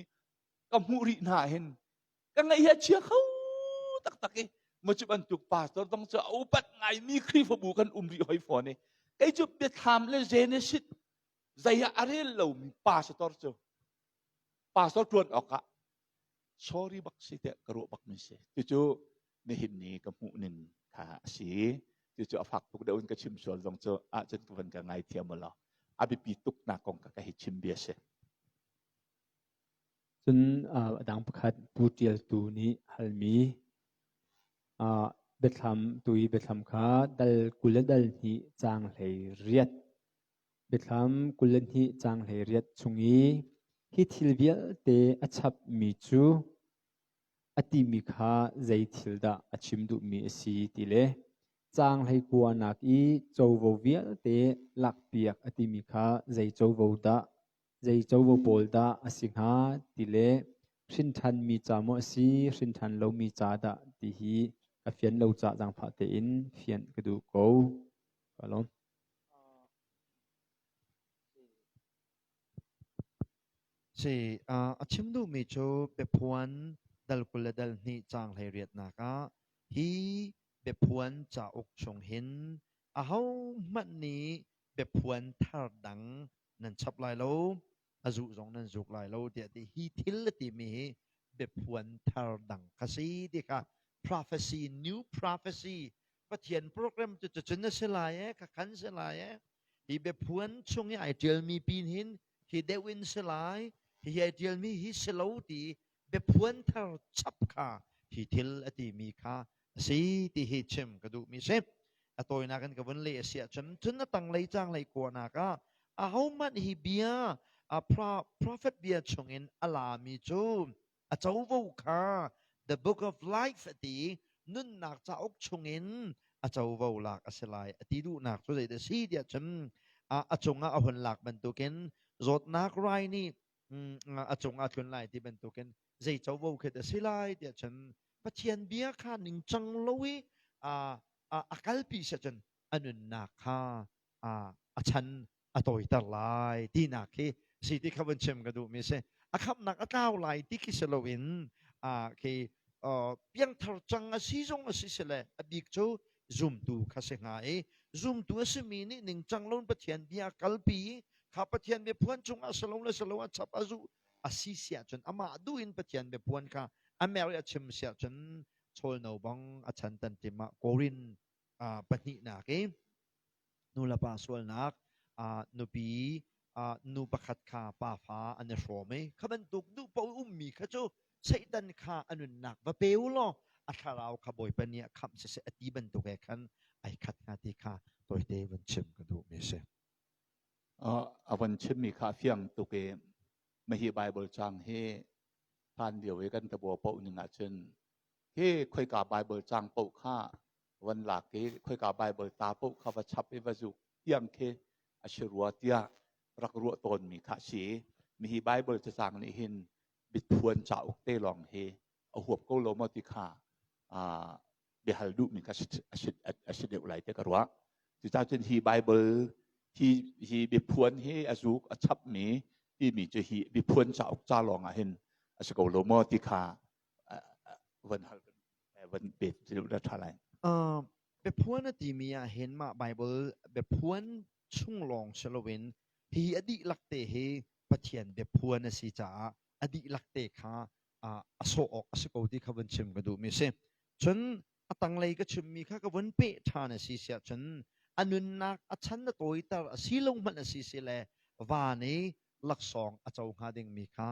ka hmuh rih hna hin ka ngaih hi a chia kho taktak i maw cu bantuk pastor dong cu a upat ngaimi Khrihfabu kan um rih hoi fawn i kei cu biathlam le Genesis zei ah a rel lomi pastor cu pastor ṭuan awkah sorry bak si tiah ka ruah bakmi si. Cucu nihin ni ka hmuh ning kha a si. Cucu a fak tuk deuh in ka chim sual zong cu ahcun ka van ka ngaithiam law a biapi tuk nak kong ka ka hi chim bia si. Cun a dang pakhat Pu Ṭial Tu nih halmi biathlam tu i biathlam kha dal 20 le dal hnih caang 18 Biathlam 22 caang 18 chung i hi thil vialte a chapmi cu a timi kha zei thil dah a chim duhmi a si ti le caang 19 nak i covo vialte lakpiak a timi kha zei covo dah zei covo pawl dah a si hnga ti le hrinṭhanmi ca maw a si hrinṭhan lomi ca dah ti hi ka fian lo cah zaangfah tein fianh ka duh ko. Ka lawm. Si, a chim duhmi cu biaphuan dal 20 le dal hnih caang 18nak ah hi biaphuan cauk chung hin ahohmanh nih biaphuan thar dang nan chap lai lo, a zuh zong nan zuk lai lo tiah ti hi thil a timi hi biaphuan thar dang kha si ti kha prophecy, new prophecy Pathian program cu cucun a si lai e, kha khan si lai e. Hi biaphuan chung i ai ṭialmi pin hin hi deuh in si lai, hi ai ṭialmi hi si lo ti biaphuan thar chap kha hi thil a timi kha a si ti hi chim ka duhmi si. A tawinak in ka vun leh a si ahcun cun a tanglei caanglei kuanak ah ahohmanh hi bia a prophet bia chungin a lami cu a covo kha the book of life a ti nunnak cauk chungin a covo lak a si lai a ti duhnak cu zeidah si tiah cun a cungah a hun lak bantukin zawtnak rai nih a cungah tlun lai ti bantukin. Zei covo khi dah si lai tiah cun Pathian bia kha ningcang lo i a kalpi si ahcun a nunnak kha a chan a tawiter lai tinak khi si ti kha vun chim ka duhmi si. A khamhnak a tlau lai ti khi si loin khi piangthar cang a si zong a si si le a bik cu zumtu kha si hnga i zumtu a simi nih ningcang lo in Pathian bia kalpi kha Pathian biaphuan cungah si lo le si lo a chap a zuh a si si ahcun amah duh in Pathian biaphuan kha a mer i a chim si ahcun chawlno bang a chan tan tim ah Korin pahnihnak i nulepa sualnak nupi nu pakhat kha pa fa an i hrawm i kha bantuk duh paoh ummi kha cu Satan kha a nunnak va pe u law a thlarau kha Bawipa nih a khamh siseh a ti bantuk he khan ai khat hnga ti kha tawite vun chim ka duhmi a si. A von chimmi kha a fiang tuk i mahi Bible cang hi hlan lio i kan tabua paoh ning ahcun hi khoika Bible cang paoh kha van lak i khoika Bible ta paoh kha va chap i va zuk tiang khi a si rua tiah rak ruah tawnmi kha a si i mihi Bible cacang nih hin bitphuan cauk te lawng hi a huap ko lo maw ti kha biahal duhmi kha a si deuh lai te ka ruah. Cucaah cun hi Bible hi hi biaphuan hi a zuk a chapmi timi cu hi biaphuan cauk ca lawng ah hin a si ko lo maw ti kha van hal van pet deuh ṭha lai. Biaphuan a timi ah hin mah Bible biaphuan chung lawng si loin hi a dihlak te hi Pathian biaphuan a si caah a dihlak te kha a sawh awk a si ko ti kha vun chim ka duhmi a si. Cun a tanglei ka chimmi kha ka vun peh ṭhan a si siah cun a nunnak a chan a tawiter a si lo hmanh a si si le van i laksawng a co hnga dingmi kha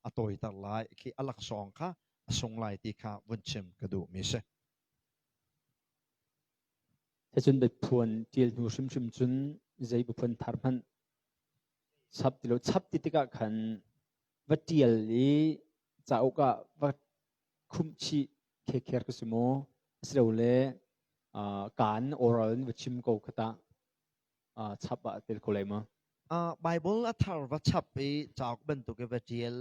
a tawiter lai khi a laksawng kha a sung lai ti kha vun chim ka duhmi a si. Cun biaphuan ṭial hnu hrimhrim cun zei biaphuan thar hmanh chap ti lo chap ti tikah khan va ṭial i cauk ah va khumh chih khekher ka si maw asilole kaan oral in va chim ko kha tah chap ah tel ko lai maw? Bible a thar va chap i cauk bantuk i va ṭial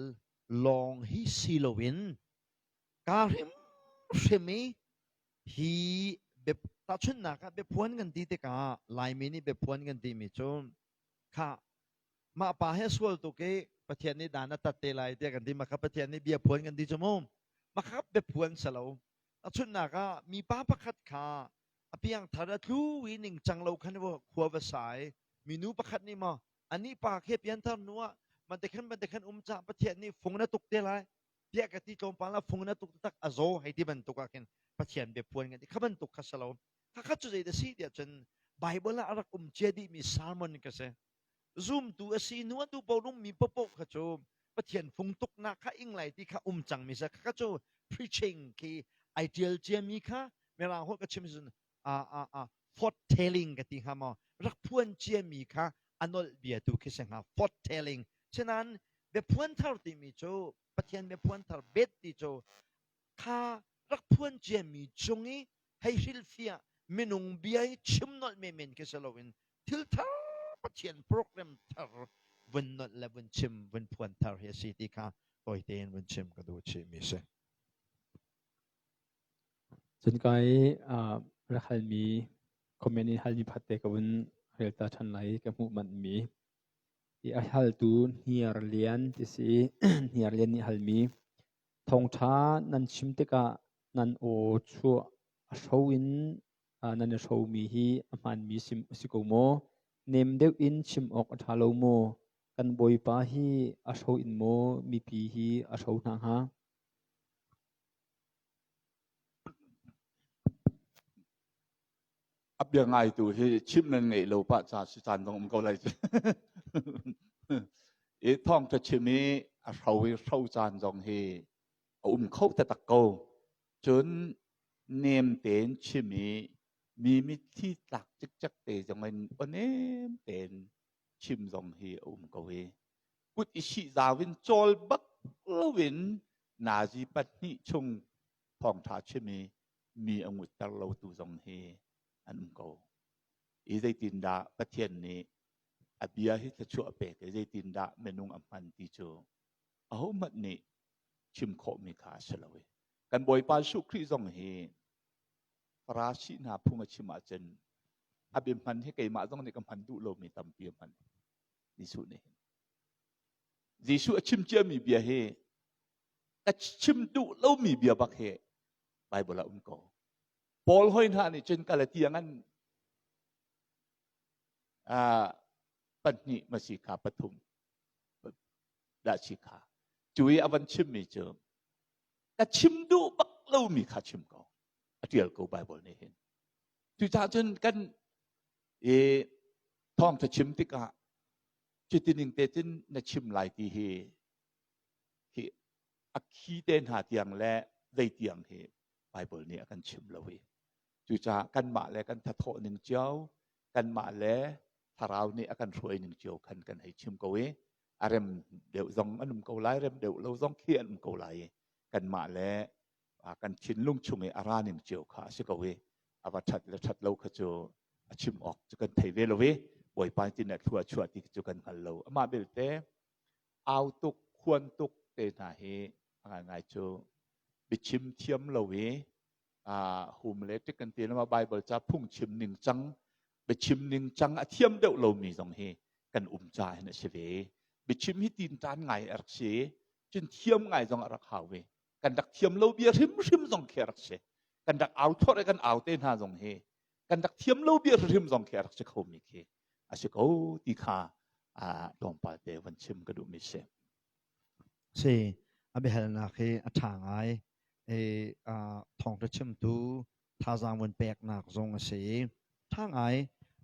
lawng hi si loin kaa hrimhrim i hi tahchunhnak ah biaphuan kan ti tikah Laimi nih biaphuan kan timi cu kha mah pa he sual tuk i Pathian nih dan a tat te lai tiah kan ti mah kha Pathian nih bia phuan kan ti cu mu mah kha biaphuan si lo tahchunhnak ah mipa pakhat kha a piangthar a tlu i ningcang lo khan khua va sa i minu pakhat nih maw anih pa khi pianthar hnu ah bantekhan bantekhan um cah Pathian nih fung na tuk te lai tiah ka ti tlawmpal ah fung na tuk tak a zaw hei ti bantuk ah khin Pathian biaphuan kan ti kha bantuk kha si lo kha kha cu zei dah si tiah cun Bible ah a rak um cia dihmi sermon ka si zumtu a si nu a tu paoh mi paoh kha cu Pathian fung tuknak kha ing lai ti kha um cangmi sa kha cu preaching khi ai tial ciami kha mirang holh ka chim cun a a a foretelling ka ti hnga maw rak phuan ciami kha a nolh bia tu khi si hnga foretelling sinan biaphuan thar timi cu Pathian biaphuan thar bet ti cu kha rak phuan ciami cung i hei hrilhfiah minung bia i chim nolh menmen khi si loin thil thar Pathian program thar vun nolh le vun chim vun phuan thar hi a si ti kha tawi tein vun chim ka duh chihmi si. Cun ka i rak halmi comment in halmi phat te ka vun rel ta ṭhan lai i ka hmuh manhmi. Hi a haltu Hniar Lian ti si i Hniar Lian nih halmi thawngṭha nan chim tikah nan aw chuah a hro in nan i hromi hi a hmaanmi a si ko maw? Nem deuh in chim awk a ṭha lo maw? Kan Bawipa hi a hro in maw mipi hi a hro hna hnga? A bia ngaitu hi chim nan ngeih lo pah ca si caan zong um ko lai cu. I thawngṭha chim i a hro i hro caan zong hi a um kho taktak ko. Cun nem tein chim i mi mitthli tlak cikcek te zong in aw nem tein chim zong hi a um ko i kut i sih zau in cawl bak loin nazi pahnih chung thawngṭha chim i mi a ngutter lotu zong hi an um ko. I zeitindah Pathian nih a bia hi thluachuah pek i zeitindah minung a hman ti cu ahohmanh nih Chim khawhmi kha a si lo i kan Bawipa Jesuh Khrih zong hi Farasi hna phung a chim ahcun a bia hman hi keimah zong nih ka hman duh lomi tampi a hman. Jesuh nih hin Jesuh a chim ciami bia hi ka chim duh lomi bia bak hi Bible ah um ko. Paul hoi hna nih cun Galatia ngan pahnih ma si kha pathum dah si kha cu i a van chimmi cu ka chim duh bak lomi kha chim ko a tial ko Bible nih hin. Cucaah cun kan i thawngtha chim tikah cuti ning te cun na chim lai ti hi hi a khi te hna tiang le zei tiang hi Bible nih a kan chim lo i cucaah kanmah le kan thathawh ning cio kanmah le thlarau nih a kan hruai ning cio khan kan hei chim ko i a rem deuh zong an um ko lai rem deuh lo zong khi an um ko lai i kanmah le kan thinlung chung i a ra ning cio kha a si ko i a va ṭhat le ṭhat lo kha cu a chim awk cu kan thei ve lo i Bawipa tin a thlua chuah ti cu kan hngal lo. Amah belte au tuk khuan tuk te hna hi a ngaingai cu biachim thiam lo i hum le tik kan ti lama Bible ca phungchim ning cang biachim ning cang a thiam deuh lomi zong hi kan um ca hin a si ve. Biachim hi tin tan ngai a rak si cun thiam ngai zong a rak hau ve. Kan rak thiam lo bia hrimhrim zong khi a rak si. Kan rak au thawt i kan au te hna zong hi kan rak thiam lo bia hrimhrim zong khi a rak si khomi khi a si ko ti kha tlawmpal te van chim ka duhmi si. Si, a biahalnak hi a ṭha ngai. E, thawngṭha chimtu thazaang vun peknak zong a si i ṭha ngai.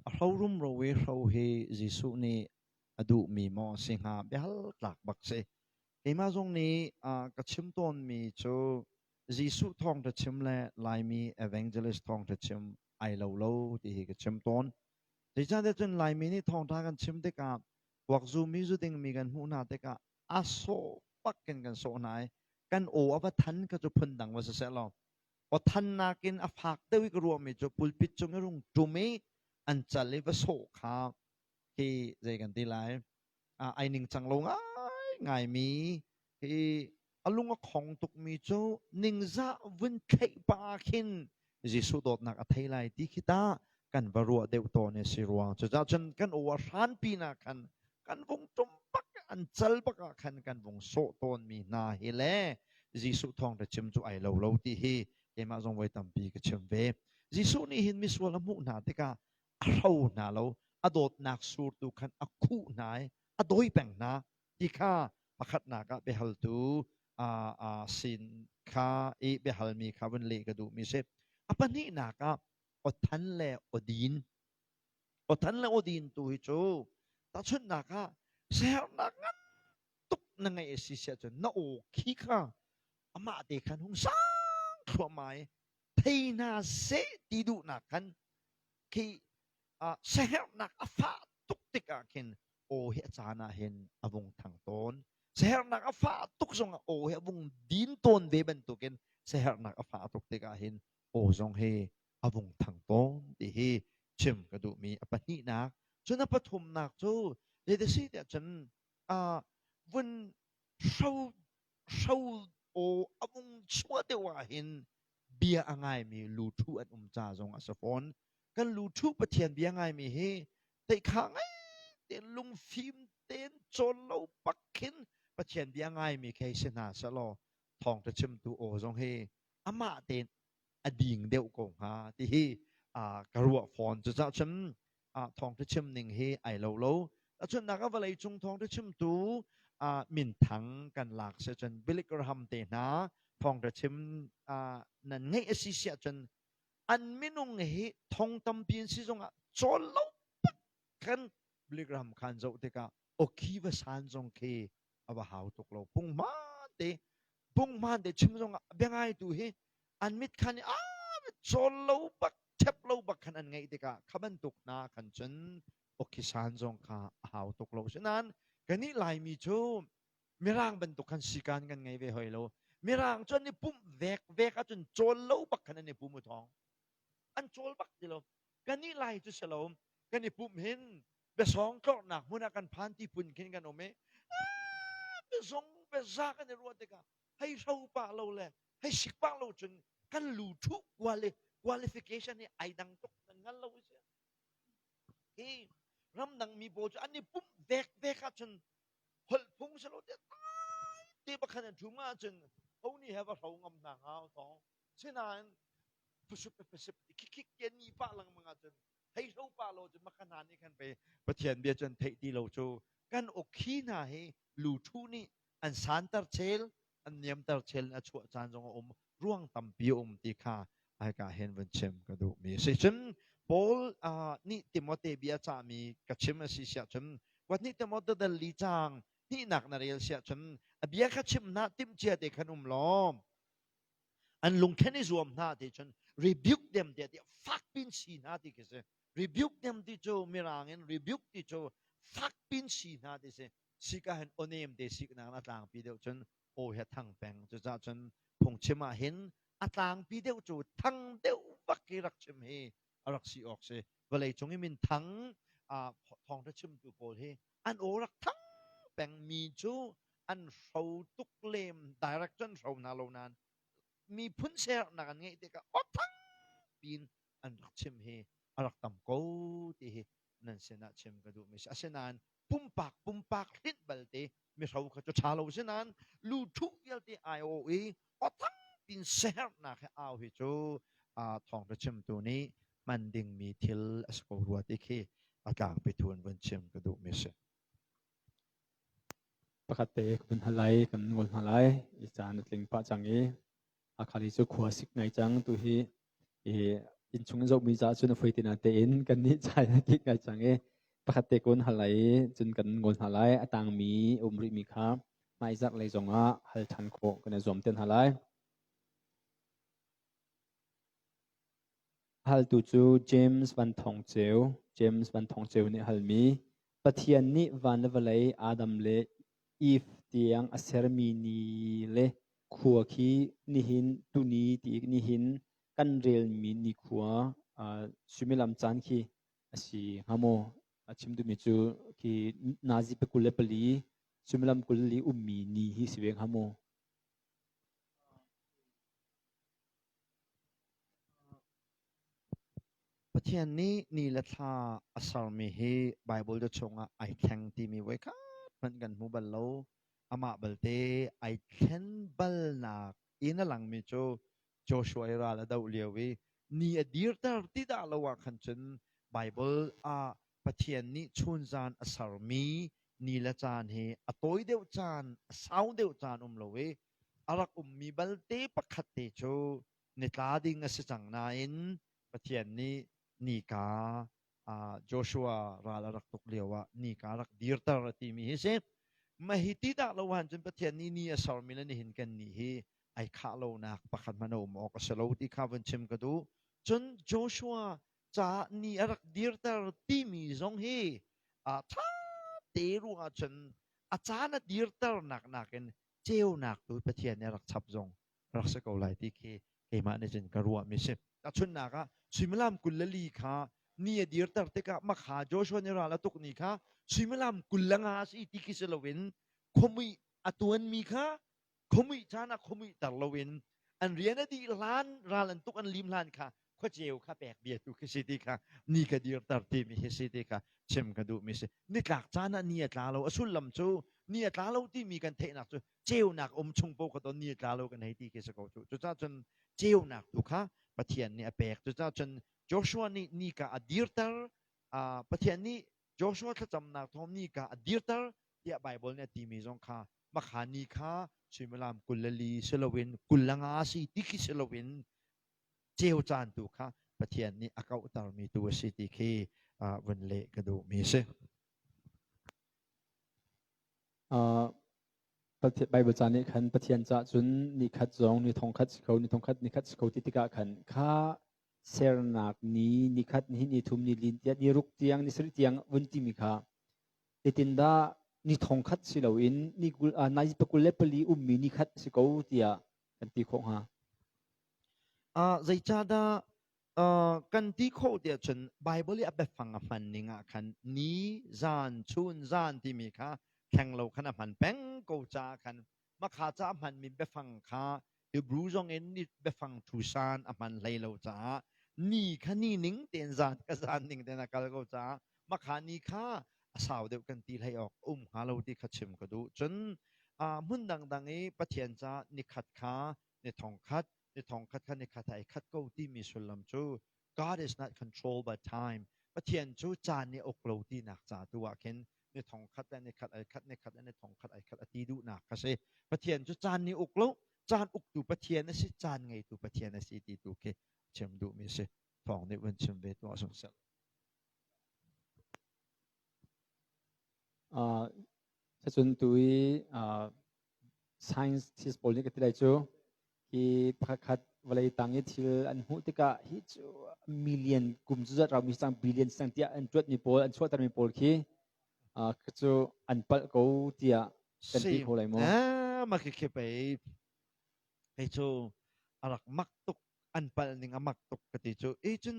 A hro rumro i hro hi Jesuh nih a duhmi maw a si hnga biahal tlak bak si. Keimah zong nih ka chim tawnmi cu Jesuh thawngṭha chim le Laimi evangelist thawngṭha chim ai lo lo ti hi ka chim tawn. Zeicahtiah cun Laimi nih thawngṭha kan chim tikah kuakzu mi zu dingmi kan hmuh hna tikah a sawh bak in kan sawh hna i kan aw a va than kha cu phundang va si seh law aw thannak in a fak deuh i ka ruahmi cu pulpit cung i rung ṭum i an cal i va sawh kha khi zei kan ti lai ai ningcang lo ngaingaimi hi a lung a khong tukmi cu ningzah vun thlaih pah khin Jesuh dawtnak a thei lai ti khi ta kan va ruah deuh tawn i si ruang cucaah cun kan aw a hran pinah khan kan vung tum bak an cal bak ah khan kan vung sawh tawnmi hna hi le Jesuh thawngṭha chim cu ai lo lo ti hi keimah zong voi tampi ka chim ve. Jesuh nih hin misual a hmuh hna tikah a hro hna lo a dawtnak surtu khan a khuh hna i a dawi peng hna ti kha pakhatnak ah biahaltu sin kha i biahalmi kha vun leh ka duhmi si. A pahnihnak ah awthan le awdin. Awthan le awdin tu hi cu tahchunhnak ah siaherhnak ngan tuk na ngeih a si siah cun na aw khi kha amah te khan hung sang thluahmah i thei hna seh ti duhnak khan khi siaherhnak a fah tuk tikah khin aw hi a caan ah hin a vung thang tawn. Siaherhnak a fah tuk zongah aw hi a vung din tawn ve bantukin siaherhnak a fah tuk tikah hin aw zong hi a vung thang tawn ti hi chim ka duhmi a pahnihnak. Cun a pathumnak cu zeiti tiah cun vun hro hro aw a vung chuah deuh ah hin bia a ngaimi luthu an um ca zong a si fawn. Kan luthu Pathian bia ngaimi hi teikha ngai tein lungfim tein cawn lo bak khin Pathian bia ngaimi khi si hna sehlaw thawngṭha chimtu aw zong hi amah tein a ding deuh ko hnga ti hi ka ruah fawn. Cucaah cun thawngṭha chim ning hi ai lo lo. Tahchunhnak ah vawlei cung thawngṭha chimtu minthang kan lak si cun Billy Graham te hna thawngṭha chim nan ngeih a si siah cun an minung hi thong tampi an si zongah cawl lo bak khan Billy Graham khan zoh tikah awki va san zong khi a va hau tuk lo. Punghman te punghman te chim zongah biangai tu hi an mit khan i a cawl lo bak ṭhep lo bak khan an ngeih tikah kha bantuk hna khan cun awkhisan zong kha a hau tuk lo. Sinain kannih Laimi cu Mirang bantuk khan sikan kan ngei ve hoi lo. Mirang cu an i pumh vek vek ahcun cawl lo bak khan an i pum u thawng. An cawl bak ti lo. Kannih Lai cu si lo. Kan i pumh hin biasawng tlorhnak hmun ah kan phan ti phun khin kan um i biazong biaza kan i ruah tikah. Hei hro pah lo le hei sik pah lo cun kan lu thuh qualification hi ai dang tuk nan hngal lo si. Hi ramdang mi pawl cu an i pumh vek vek ahcun holh phung si lo te te pakhat an ṭhum ahcun ho nih he va hro ngam hna hnga thawng. Sinain phusup phusup khik te ni pah lengmang ahcun thei hlo pa lo cu maka hna nih khan pei Pathian bia cu an theih ti lo cu kan awkhi hna hi luthu nih an santer chel an niamter chel in a chuah caan zong a um ruang tampi a um ti kha hika hin vun chim ka duh mi a si. Cun Paul nih Timote bia cahmi ka chim a si siah cun kuat nih Timote dal li cang hnihnak na rel siah cun a bia kha chim hna timhcia te khan um law an lungthlen i zuam hna ti cun rebuke them tiah tiah fakpin si hna ti khi si. Rebuke them ti cu mirang in rebuke ti cu fakpin si hna ti si. Sika hin onem te siknak a tlangpi deuh cun aw he thang peng. Cucaah cun phungchim ah hin a tlangpi deuh cu thang deuh bak hi rak chim hi a rak si awk si. Vawlei cung i min thang thawngṭha chimtu pawl hi an aw rak thang peng mi cu an hro tuk lem direct cun hro hna lo nain miphun sernak an ngeih tikah aw thang piin an rak chim hi a rak tam ko ti hi nan sinah chim ka duhmi si. Asinain pumpak pumpak hlinh balte mihro kha cu ṭha lo si nain lu ṭhuh vialte ai aw i aw thang piin sehernak he au hi cu thawngṭha chimtu nih hman dingmi thil a si ko rua ti khi a tlangpi thu in vun chim ka duhmi si. Pakhat te ka vun hal lai, kan ngol hna lai. I caan a tling pah cang i Akhali cu khua sik ngai cang. Tu hi i innchung in zohmi caah cun a foi ti natein kan nih cai a kik ngai cang i pakhat te kun hal lai i cun kan ngol hna lai. A tangmi um rihmi kha hmaizarh lei zongah hal ṭhan khawh kan i zuam te hna lai. Haltu cu James Van Thawng Ceu, James Van Thawng Ceu nih a halmi Pathian nih van le vawlei Adam le Eve tiang a sermi ni le khua khi nihin tuni ti nihin kan relmi nikhua suimilam caan khi a si hnga maw? A chim duhmi cu khi nazi pe 24 suimilam 24 ummi ni hi si ve hnga maw? Pathian nih ni le thla a sermi hi Baibal ca chungah ai thleng timi voikhat hmanh kan hmu bal lo. Amah balte ai thlen balnak in a langmi cu Joshua i ral a doh lio i ni a dirter ti dah lo ah khan cun Baibal ah Pathian nih chunzan a sermi ni le caan hi a tawi deuh caan, a sau deuh caan um lo i a rak ummi balte pakhat te cu nitla ding a si cang nain Pathian nih nika Joshua ral a rak tuk lio ah nika rak dirter a timi hi si. Mah hi ti dah lo han cun Pathian nih ni a sermi le nihin kan ni hi ai khah lonak pakhat hmanh a um awk a si lo ti kha vun chim ka duh. Cun Joshua caah ni a rak dirter timi zong hi ṭha te ruangah cun a caan a dirternak nakin ceunak tu Pathian nih a rak chap zong rak si ko lai ti khi keimah nih cun ka ruahmi si. Tahchunhnak ah suimilam 24 kha ni a dirter tikah makha Joshua nih ral a tuk ni kha suimilam 25 a si ti khi si loin khuamuih a tuanmi kha khuamuih caan ah khuamuih ter loin an rian a dih hlan ral an tuk an lim hlan kha khuaceu kha pek bia tu khi si ti kha ni ka dirter timi hi si ti kha chim ka duhmi si. Nitlak caan ah ni a tla lo a sullam cu ni a tla lo timi kan theihnak cu ceunak um chung paoh kha ni a tla lo kan hei ti khi si ko cu. Cucaah cun ceunak tu kha Pathian nih a pek. Cucaah cun Joshua nih nika a dirter Pathian nih Joshua thlacamnak thawng nika a dirter tiah Baibal nih a timi zong kha makha ni kha suimilam 24 si loin 25 si ti khi si loin ceu caan tu kha Pathian nih a kauhtermi tu a si ti khi vun leh ka duhmi a si. Baibal ca nih khan Pathian caah cun ni khat zong ni thong khat si ko, ni thong khat ni khat si ko ti tikah khan kha sernak ni, ni khat, ni ni thum, ni lin tiah ni ruk tiang, ni sarih tiang vun timi kha zeitindah ni thong khat si loin ni kul, nai 24 ummi ni khat si ko tiah kan ti khawh hnga? Zeicahdah kan ti khawh tiah cun Baibal i a biafang a hman ning ah khan ni, zan, chun, zan timi kha thleng lo khan a hman peng ko caah khan. Makha ca hmanmi biafang kha Hebrew zong in ni biafang thusan a hman hlei lo caah ni kha ni ning tein zan ka zan ning tein a kal ko caah makha ni kha a sau deuh kan ti hlei awk um hnga lo ti kha chim ka duh. Cun hmun dangdang i Pathian ca nikhat kha ni thongkhat, ni thongkhat kha nikhat ai khat ko timi sullam cu God is not controlled by time. Pathian cu caan nih uk lo tinak ca tu ah khin ni thongkhat le ni khat ai khat, ni khat le ni thongkhat ai khat a ti duhnak kha si. Pathian cu caan nih uk lo, caan uktu Pathian a si, caan ngeitu Pathian a si ti tu khi chim duhmi a si. Thawng nih vun chim ve tuah sung seh. Cun tu i scientist pawl nih ka ti lai cu hi pakhat vawlei tang i thil an hmuh tikah hi cu million kum cu zat raumi cang billion cang tiah an tuatmi pawl an chuahtermi pawl khi cu an palh ko tiah kan ti kho lai maw? Ma khi khi pei hei cu a rak mak tuk an palh ning a mak tuk ka ti cu i cun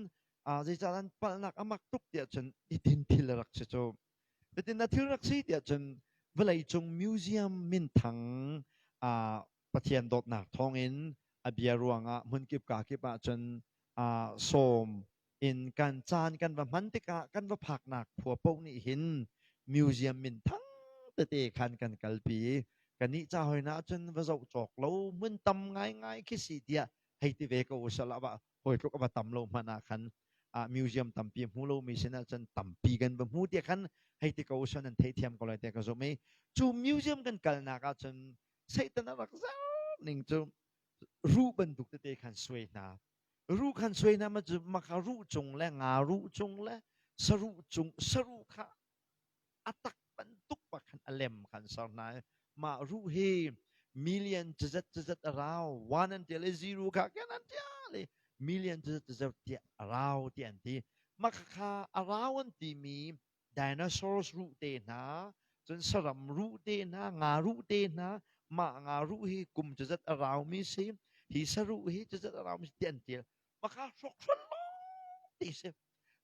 zeicah an palhnak a mak tuk tiah cun itin thil a rak si cu Hitin na thil rak si tiah cun vawleicung museum minthang Pathian dawtnak thawngin a bia ruangah hmunkip kakip ah cun sawm in kan caan kan va hman tikah kan va phaknak khua paoh nih hin museum minthang tete khan kan kalpi. Kannih ca hoi na cun va zoh cawk lo hmun tam ngaingai khi si tiah hei ti ve ko usala va hawi tluk a va tam lo hmanh ah khan museum tampi hmu lomi sin ah cun tampi kan va hmu tiah khan hei ti ko usan an theithiam ko lai tiah ka zumh i cu museum kan kalnak ah cun Satan a rak zar ning cu ruh bantuk tete khan suai hna ruh khan suai hna ma cu maka ruh cung le nga ruh cung le saruh cung saruh kha a tak bantuk bak khan a lem khan ser hna i mah ruh hi million cazat cazat a rau one an tia le zero kha ken an tia le million cazat cazat tiah a rau ti an ti mah kha a rau an timi dinosaurs ruh te hna cun saram ruh te hna nga ruh te hna mah nga ruh hi kum cazat a raumi si hi saruh hi cazat a raumi si ti an tial maka hrokhrol lawng te si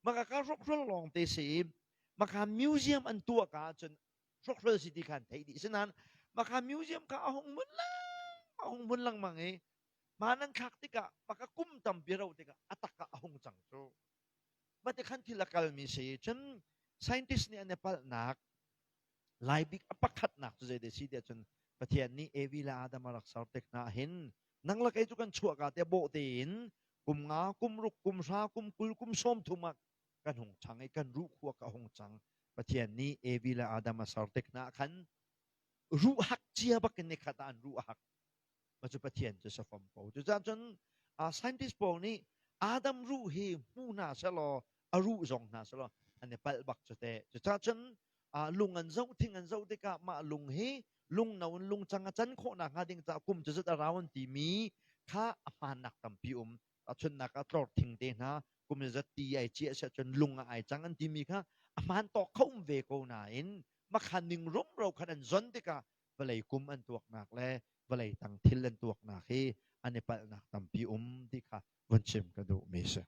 maka ka hrokhrol lawng te si maka museum an tuah ka cun hrokhrol si ti khan theih dih sinan maka museum kha a hung mun lang a hung mun lengmang i ma nan thlak tikah maka kum tampi ro tikah a tak ah a hung cang cu mate khan thil a kalmi si cun scientist nih an i palhnak Lai bik a pakhatnak cu zei si tiah cun Pathian nih Evi le Adam a rak ser tik hna hin nang le kei cu kan chuahka te bawh tein kum nga, kum ruk, kum hra, kum 20, kum 30 ah kan hung ṭhang i kan ruh khua ka hung cang. Pathian nih Evi le Adam a ser tik hna khan ruh hak cia bakin nikhat ah an ruh a hak. Ma cu Pathian cu safam ko. Cucaah cun scientist pawl nih Adam ruh hi hmu hna selaw a ruh zong hna selaw an i palh bak cu teh. Cucaah cun lung an zoh thing an zoh tikah mah lung hi lung no in lungcang a can khawhnak hnga ding caah kum cu zat a rau an timi kha a hmaannak tampi um. Tahchunhnak ah tlor thing te hna kum zat ti ai ciah siah cun lung ah ai cang an timi kha a hmaan tawk kho um ve ko nain makhan ning rumro khan an zon tikah vawlei kum an tuaknak le vawlei tang thil an tuaknak hi an i palhnak tampi um ti kha vun chim ka duhmi si.